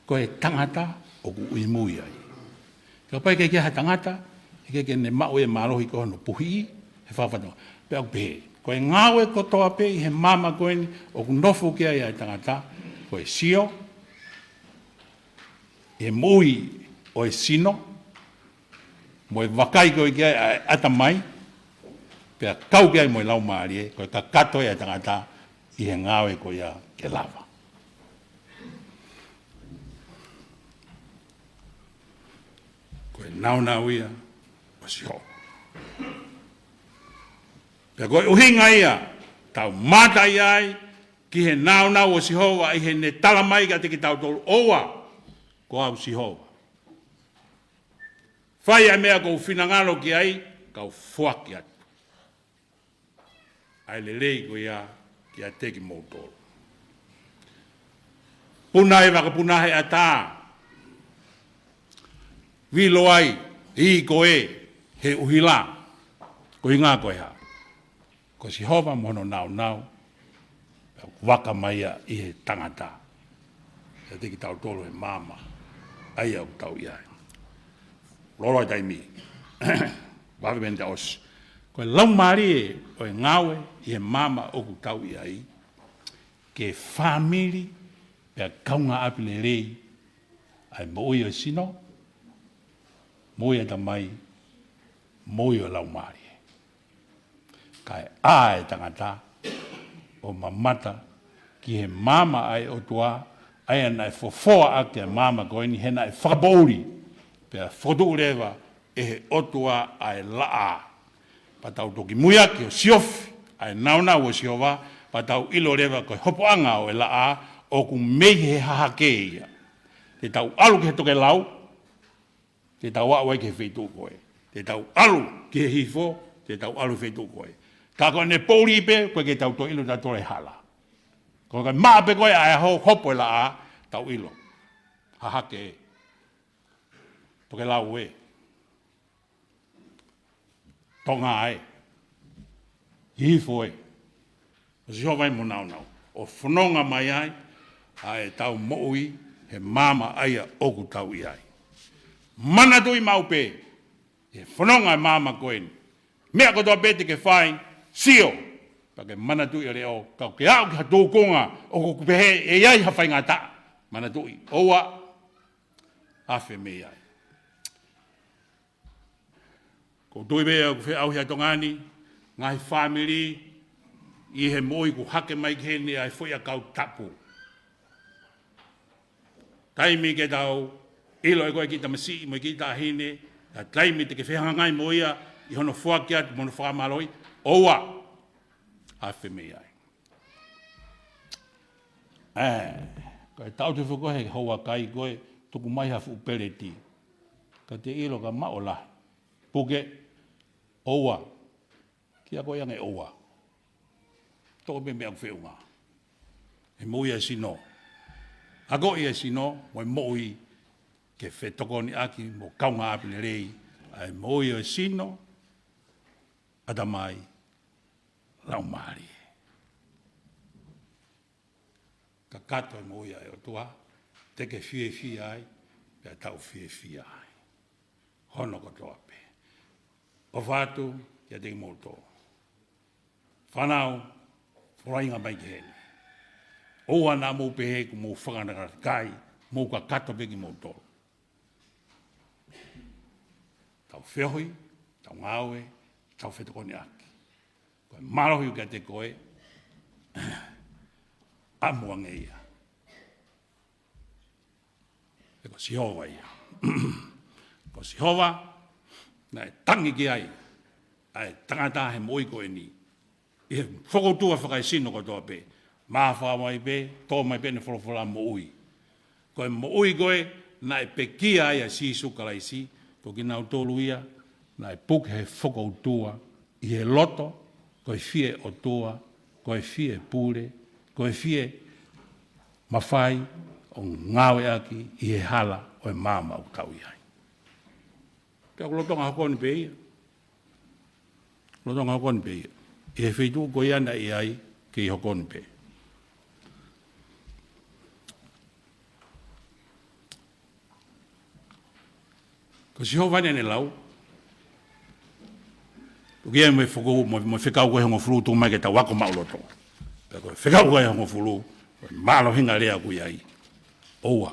Ko e tangata ʻoku ʻi mui ai. Kapau ʻe ʻikai ke ʻi ai ha tangata, ʻe ʻikai ke ne maʻu e mālohi ko hono puhi, he fakafatonga. Pea ʻoku pehē. Ko e ngāue kotoa pē ʻi he maama ko eni, ʻoku nofo ki ai ʻa e tangata, ko e sio, ʻi he moʻui ʻo e sino, mo e vakai ko ē ki ai ʻa e ʻatamai, pea kau ki ai mo e laumālie, ko e kakato ia ʻa e tangata ʻi he ngāue ko ia ke lava. Ko e nāunau ia ʻo Sihova. Pea ko e ʻuhinga ia, tau mātā ai, ki he nāunau ʻo Sihova ʻi heʻene talamai kiate kitautolu ʻoua, ko au Sihova. Fai ʻa e meʻa ʻoku ou finangalo ki ai, kau foaki atu ʻa e lelei ko ia kiate kimoutolu. Puna e vakapuna he ʻatā. Vilo ai, ʻi ko ē, he ʻuhila. Ko e ʻuhinga ko e hā. Ko Sihova mo hono nāunau, pea ʻoku vaka mai ia ʻi he tangata. Kiate kitautolu he maama, ʻa ia ʻoku tau ʻi ai. Loloa taimi, vave meni ta ʻosi. Ko e laumālie ʻo e ngāue ʻi he maama ʻoku tau ʻi ai, ke fāmili, pea kaungāʻapi lelei, ʻa e moʻui ʻo e sino, moʻui ʻatamai, moʻui ʻo e laumālie. Kae ʻā e tangata ʻo mamata ki he maama ʻa e ʻOtua, ʻa ia naʻe fofoa ʻaki ʻa e maama ko eni he naʻe fakapoʻuli, pea fokotuʻu leva ʻe he ʻOtua ʻa e laʻā. Pea tau toki muiaki ʻo siofi ʻa e nāunau ʻo Sihova, pea tau ʻilo leva ko e hopoʻanga ʻo e laʻā ʻoku mei he hahake ia. Te tau ʻalu ki he tokelau, te tau aʻu ai ki he feituʻu ko ē. Te tau ʻalu ki he hihifo, te tau ʻalu ki he feituʻu ko ē. Ka ko ʻene poʻuli pē, ko e ke tau toe ʻilo ta tole hala. Ko e maʻa pē ko ē ʻa e ho-, hopo e laʻā, tau ʻilo. Hahake ē. Tokelau ē. Tonga ē. Hihifo ē. ʻO Sihova ē mo nāunau. ʻO fononga mai ai, ʻa e tau moʻui, he maama ʻa ia ʻoku tau ʻi ai. Manatuʻi maʻu pē, he fononga e maama ko eni. Meʻa kotoa pē te ke fai, sio. Pea ke manatuʻi ʻa e leʻo, ka ke aʻu ki ha tūkunga, ʻoku pehē, ʻe ʻi ai ha faingataʻa. Manatuʻi, ʻoua, afe mei ai. Ko u tui pē ʻoku feʻauhi ʻa Tonga ni, ngaahi fāmili, ʻi he moʻui kuo hake mai ki heni ʻa e foʻi ʻakau tapu. Taimi ke tau ʻilo ʻe koe kiʻi tamasiʻi mo e kiʻi taʻahine, ʻa e taimi te ke fehangahangai mo ia, ʻi hono foaki atu mo hono fakamālohiʻi, ʻoua, afe mei ai. ʻE, ko e taʻu te fuko he hoa kai ko e tuku mai ha fuʻu peleti. Ka te ʻilo ka maʻu lahi. Puke, ʻoua. Kia ko e ange ʻoua. Toko pē meʻa ʻoku feʻunga. He moʻui ʻa e sino. Ako ʻi he sino, mo e moʻui ke fetokoniʻaki mo kaungāʻapi lelei. ʻA e moʻui ʻa e sino, ʻatamai, laumālie. Kakato e moʻui ʻa e ʻOtua, te ke fiefia ai, pea tau fiefia ai. Hono kotoa pē. ʻOfa atu, kiate kimoutolu. Fānau, folainga mai ki heni. ʻOua naʻa mou pehē kuo mou fakanakanakai, mou kakato pē kimoutolu. Tau feohi, tau ngāue, tau fetokoniʻaki. Ko e mālohi ʻoku ʻiate koe, ʻamu ange ia. He ko Sihova ia. Ko Sihova, naʻe tangi ki ai, ʻa e tangata he moʻui ko eni. ʻi he fokoutua fakaesino kotoa pē. Māfana mai pē, tō mai pē ʻene folofola moʻui. Ko e moʻui ko ē naʻe pekia ai ʻa Sīsū Kalaisi, ko kinautolu ia naʻe puke he fokoutua ʻi he loto, ko e fie ʻOtua, ko e fie pule, ko e fie mafai ʻo ngāueʻaki ʻi he hala ʻo e maama ʻoku tau ʻi ai. Pea ʻoku lolotonga hoko ni pē ia. Lolotonga hoko ni pē ia. ʻI he feituʻu ko ia naʻe ʻi ai, kei hoko ni pē. Ko Sihova ʻene lau. ʻOku ʻi ai mo e fokou, mo, mo e fekau ko ē ʻe hongofulu, tuku mai ke tau ako maʻuloto. Pea ko e fekau ko ē ʻe hongofulu, ko e mālohinga lea ʻoku ʻi ai. ʻOua.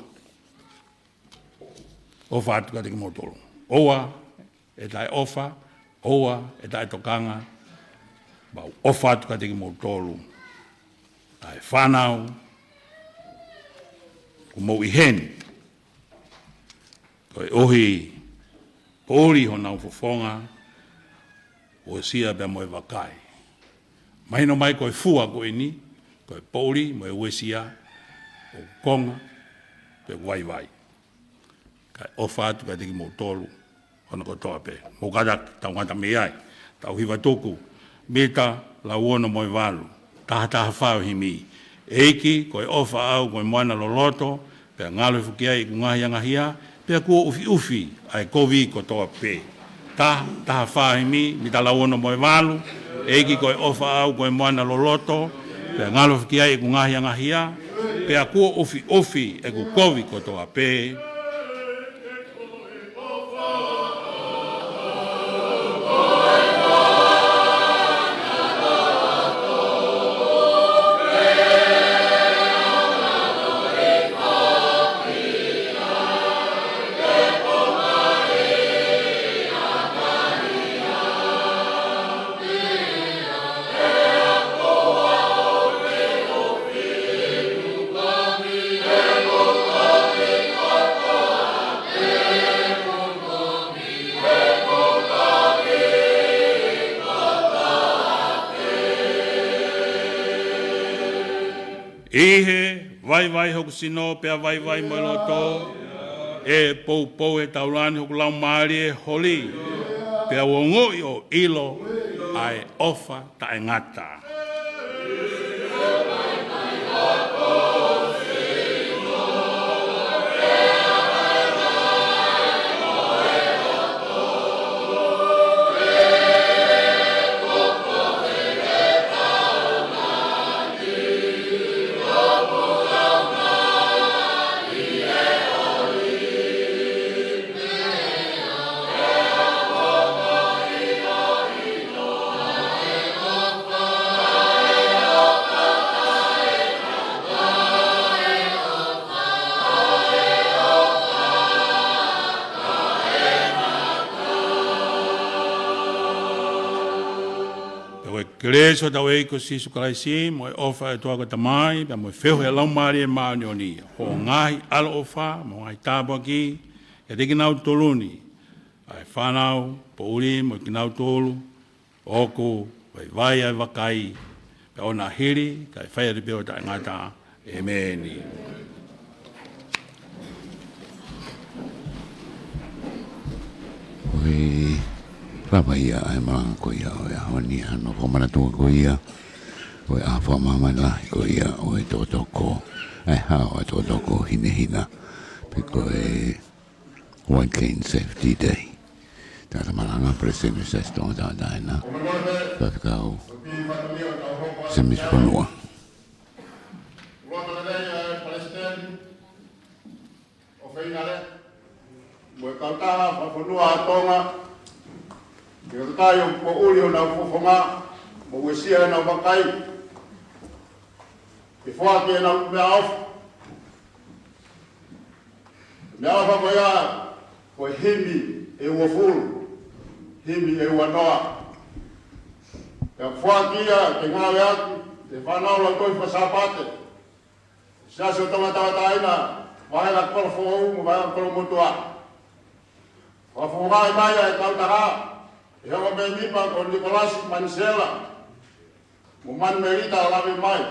ʻOfa atu kiate kimoutolu. ʻOua ʻe taʻeʻofa, ʻoua ʻe taʻetokanga, mau ʻofa atu kiate kimoutolu. ʻA e fānau, ʻoku mou ʻi heni. Koeʻuhi, poʻuli honau fofonga, uesia pea mo e vakai. Mahino mai ko e fua ko eni, ko e poʻuli mo e uesia, ʻoku konga, pea ʻoku vaivai. Kae ʻofa atu kiate kimoutolu, hono kotoa pē. Mou kātaki, tau ngata mei ai. Tau hiva tuku, mita lauono mo e valu, taha taha fā ʻo e himi. ʻEiki, ko e ʻofa au, ko e moana loloto, pea ngalo hifo ki ai ʻeku ngaahi angahia, pea kuo ʻufiʻufi ʻa e kovi kotoa pē. Taha, taha fā ʻo e himi, mita lauono mo e valu, ʻEiki, ko e ʻofa au, ko e moana loloto, pea ngalo hifo ki ai ʻeku ngaahi angahia, pea kuo ʻufiʻufi ʻeku kovi kotoa pē. ʻI he vaivai hoku sino pea vaivai mo e loto, ʻe poupou he taulani hoku laumālie holi, pea u ongoʻi ʻo ʻilo ʻa e ʻofa taʻengata. Pea ko e kelesi ʻa hotau ʻEiki ko Sīsū Kalaisi, mo e ʻofa ʻa e ʻOtua ko e Tamai, pea mo e feohi ʻa e Laumālie Māʻoniʻoni, ʻo ngaahi ʻaloʻofa, mo e ngaahi tāpuaki, kiate kinautolu ni, ʻa e fānau, poʻuli, mo kinautolu ʻoku vaivai ʻa e vakai, pea ʻoua naʻa hili, kae fai atu pē ʻo taʻengata. ʻEmeni. Ko e lava ia ʻa e malanga ko ia ʻo e ʻaho ni, ʻa hono fakamanatua ko ia ʻo e ʻaho fakamāmani lahi ko ia ʻo e tokotoko, ʻa e hao ʻa e tokotoko hinehina, pe ko e White Cane Safety Day. Tangata malanga, Palesiteni Siaosi Tonga Tauʻatāina, Faifekau Semisi Fonua. Mo e kautaha fakafonua ʻa Tonga, ke kakai ʻoku poʻuli honau fofonga, mo uesia ʻenau vakai, ke foaki ʻenau meʻaʻofa. Meʻaʻofa ko ia, ko e himi ʻe uofulu, himi ʻe uanoa. Pea foaki ia ke ngāueʻaki ʻe he fānau lautohi faka-Sāpate, Siasi ʻo Tonga Tauʻatāina, Vaheʻanga Kolo Foʻou mo Vaheʻanga Kolo Motuʻa. Fakafofongaʻi mai ʻa e kautaha ʻe he ongo mēmipa ko Nikolasi Manisela. Mo Manu Melita Lavemai.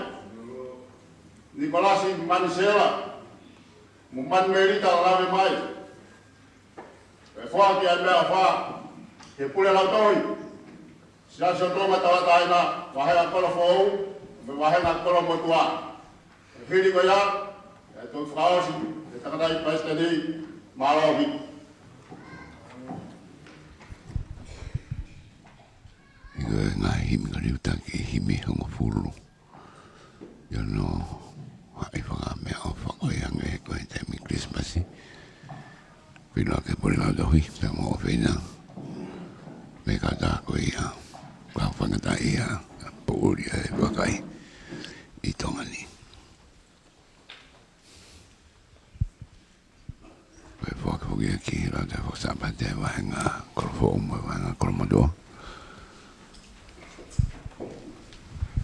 Nikolasi Manisela. Mo Manu Melita Lavemai. ʻE foaki ʻa e meʻaʻofa ki he pule lautohi Siasi ʻo Tonga Tauʻatāina, vahenga Kolofoʻou mo e vahenga Kolomotuʻa. Hili ko ia, ʻe toe fakaʻosi ʻe he tangataʻeiki palesiteni. Mālō ʻaupito. ʻI he ngaahi himi ka liu taki himi hongofulu. ʻI hono haʻi fakameʻaʻofa ko ia hangē ko e taimi Kilisimasi. Pilo ke pule lautohi, pea mo ʻofeina. Mei he kautaha ko ia, kau fangata ia, poʻuli ʻa e vakai ʻi Tonga ni. Ko e foaki foki ia ki he Laute Faka-Sāpate vahenga Kolofoʻou mo e vahenga Kolomotuʻa.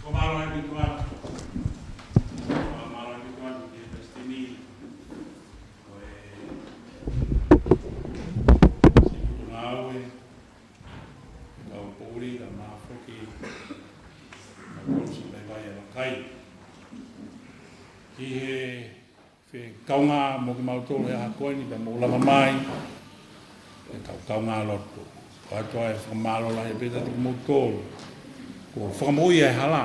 Ko mālō ʻaupito atu. Ko mālō ʻaupito atu ki he palesiteni. Ko e siputu ngāue. Kau poʻuli, ka mafoki. Kau kolosi vaivai ʻa e vakai. Ki he fekaungā mo kimautolu he ʻaho ko eni, pea mou lava mai, ʻe kau kaungā lotu. Ko atu ʻa e fakamālō lahi pē kiate kimoutolu kuo fakamoʻui ʻa e hala.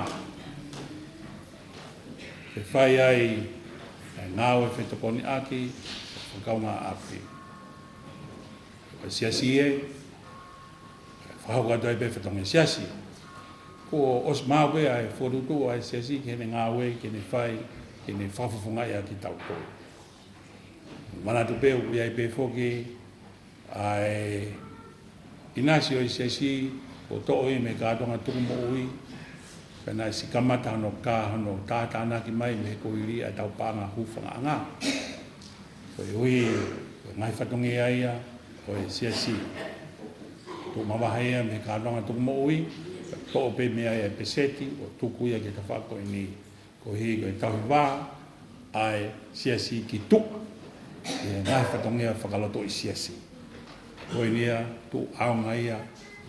Ke fai ai ʻa e ngāue fetokoniʻaki, fakakaungāʻapi. Ko e siasi ē, fakahoko atu ai pē fatongia siasi. Kuo ʻosi maʻu pē ʻa e fokotuʻutuʻu ʻa e siasi ki heʻene ngāue, ke ne fai, ke ne fakafofongaʻi ʻa kitautolu. Manatu pē ʻoku ʻi ai pē foki ʻa e ʻinasi ʻo e siasi kuo toʻo ia mei he kātoanga tukumoʻui, pea naʻe siʻi kamata hono kā hono tātānaki mai mei he kuohili ʻa e tau paʻanga hūfangaʻanga. Koeʻuhi, ko e ngaahi fatongia ia ʻo e siasi. Tuʻu mavahe ia mei he kātoanga tukumoʻui, toʻo pē mei ai ʻa e peseti, ʻo tuku ia ki he tafaʻaki ko eni. Koeʻuhi, ko e tauhi vā ʻa e siasi ki tuʻa ʻi he ngaahi fatongia fakalotoʻi siasi. Ko eni ia, tuʻu ʻaonga ia,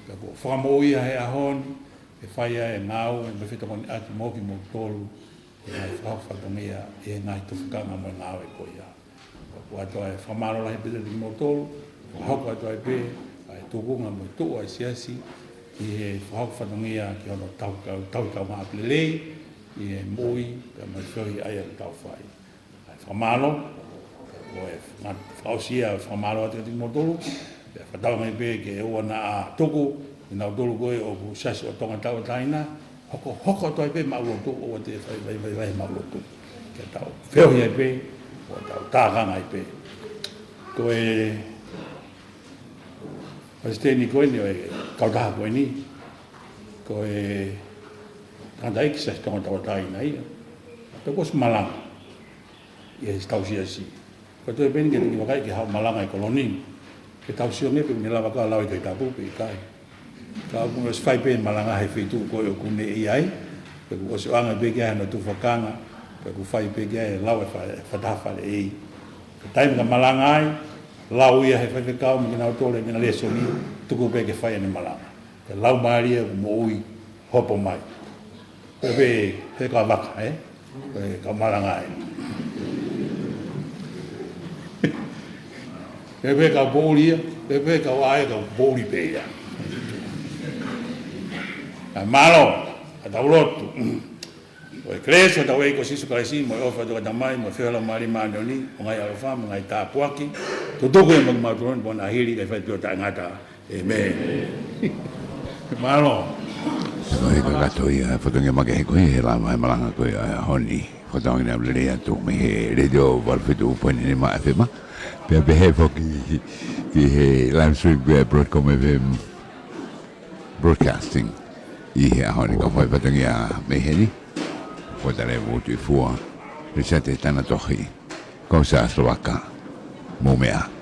ka kuo fakamoʻui ia he ʻaho ni, ke fai ai ʻa e ngāue mo e fetokoniʻaki mo kimoutolu, ʻi he ngaahi fakahoko fatongia, ʻi he ngaahi tufakanga mo e ngāue ko ia. Ko atu ʻa e fakamālō lahi pē kiate kimoutolu, fakahoko atu ai pē ʻa e tukunga mo e tuʻu ʻa e siasi, ʻi he fakahoko fatongia ki hono tau kau, tau tau maʻa lelei, ʻi he moʻui, pea mo e feohi ʻa ia ʻoku tau fai. ʻA e fakamālō, ko e faka-, fakaʻosi ia, fakamālō atu kiate kimoutolu, pea fakatauange pē ke ʻoua naʻa tuku kinautolu ko ē ʻoku siasi ʻo Tonga Tauʻatāina, hoko, hoko atu ai pē maʻu lotu, ʻoua te fai, fai, fai, fai maʻu lotu. Ke tau feohi ai pē, ʻo tau tākanga ai pē. Ko e palesiteni ko eni ʻo e kautaha ko eni, ko e tangataʻeiki siasi Tonga Tauʻatāina ia. Pea kuo ʻosi malanga ʻi he tau siasi. Ko e toe pē eni ke tiki vakai ke haʻu malanga ʻi Koloni. Ke tau sio ange pe ʻoku ne lava ka lau ʻi he Tohi Tapu pe ʻikai. Ka ʻoku ne ʻosi fai pē malanga he feituʻu ko ē ʻoku ne ʻi ai. Pe ʻoku ʻosi ʻoange pē ki ai hono tufakanga. Pe ʻoku fai pē ki ai e lau e fa-, e fakataha faleʻi. Ko e taimi ka malanga ai, lau ia he faifekau mo kinautolu ʻi he meʻa lēsoni, tuku pē ke fai ʻene malanga. Ke lau mālie ʻoku moʻui hopo mai. Pea pehē, he kau vaka, ē? Pea kau malanga ē. Pea pehē kau poʻuli ia, pea pehē kau ʻai kau poʻuli pē ia. ʻA, mālō, ka tau lotu. Ko e kelesi ʻa hotau ʻEiki ko Sīsū Kalaisi, mo e ʻofa ʻa e ʻOtua ko e Tamai, mo e feohi ʻa e Laumālie Māʻoniʻoni, ʻo ngaahi ʻaloʻofa, mo e ngaahi tāpuaki, tutuku ia mo kimautolu, pea na hili, kae fai pē ʻo taʻengata. ʻĒmeni. Mālō. Ko e kakato ia, fatongia makehe ko ia, he lava e malanga ko ia ʻa e ʻaho ni. Fakatauange naʻa lelei atu mei he Letiō valu fitu poini nima F M. Pea pehē foki ki he live stream pea Broadcom F M Broadcasting. ʻI he ʻaho ni kau fai fatongia mei heni. Fōtale Vutu ʻi Fua. Risate Tanatohi. Kausa Slovaka. Mou meʻa.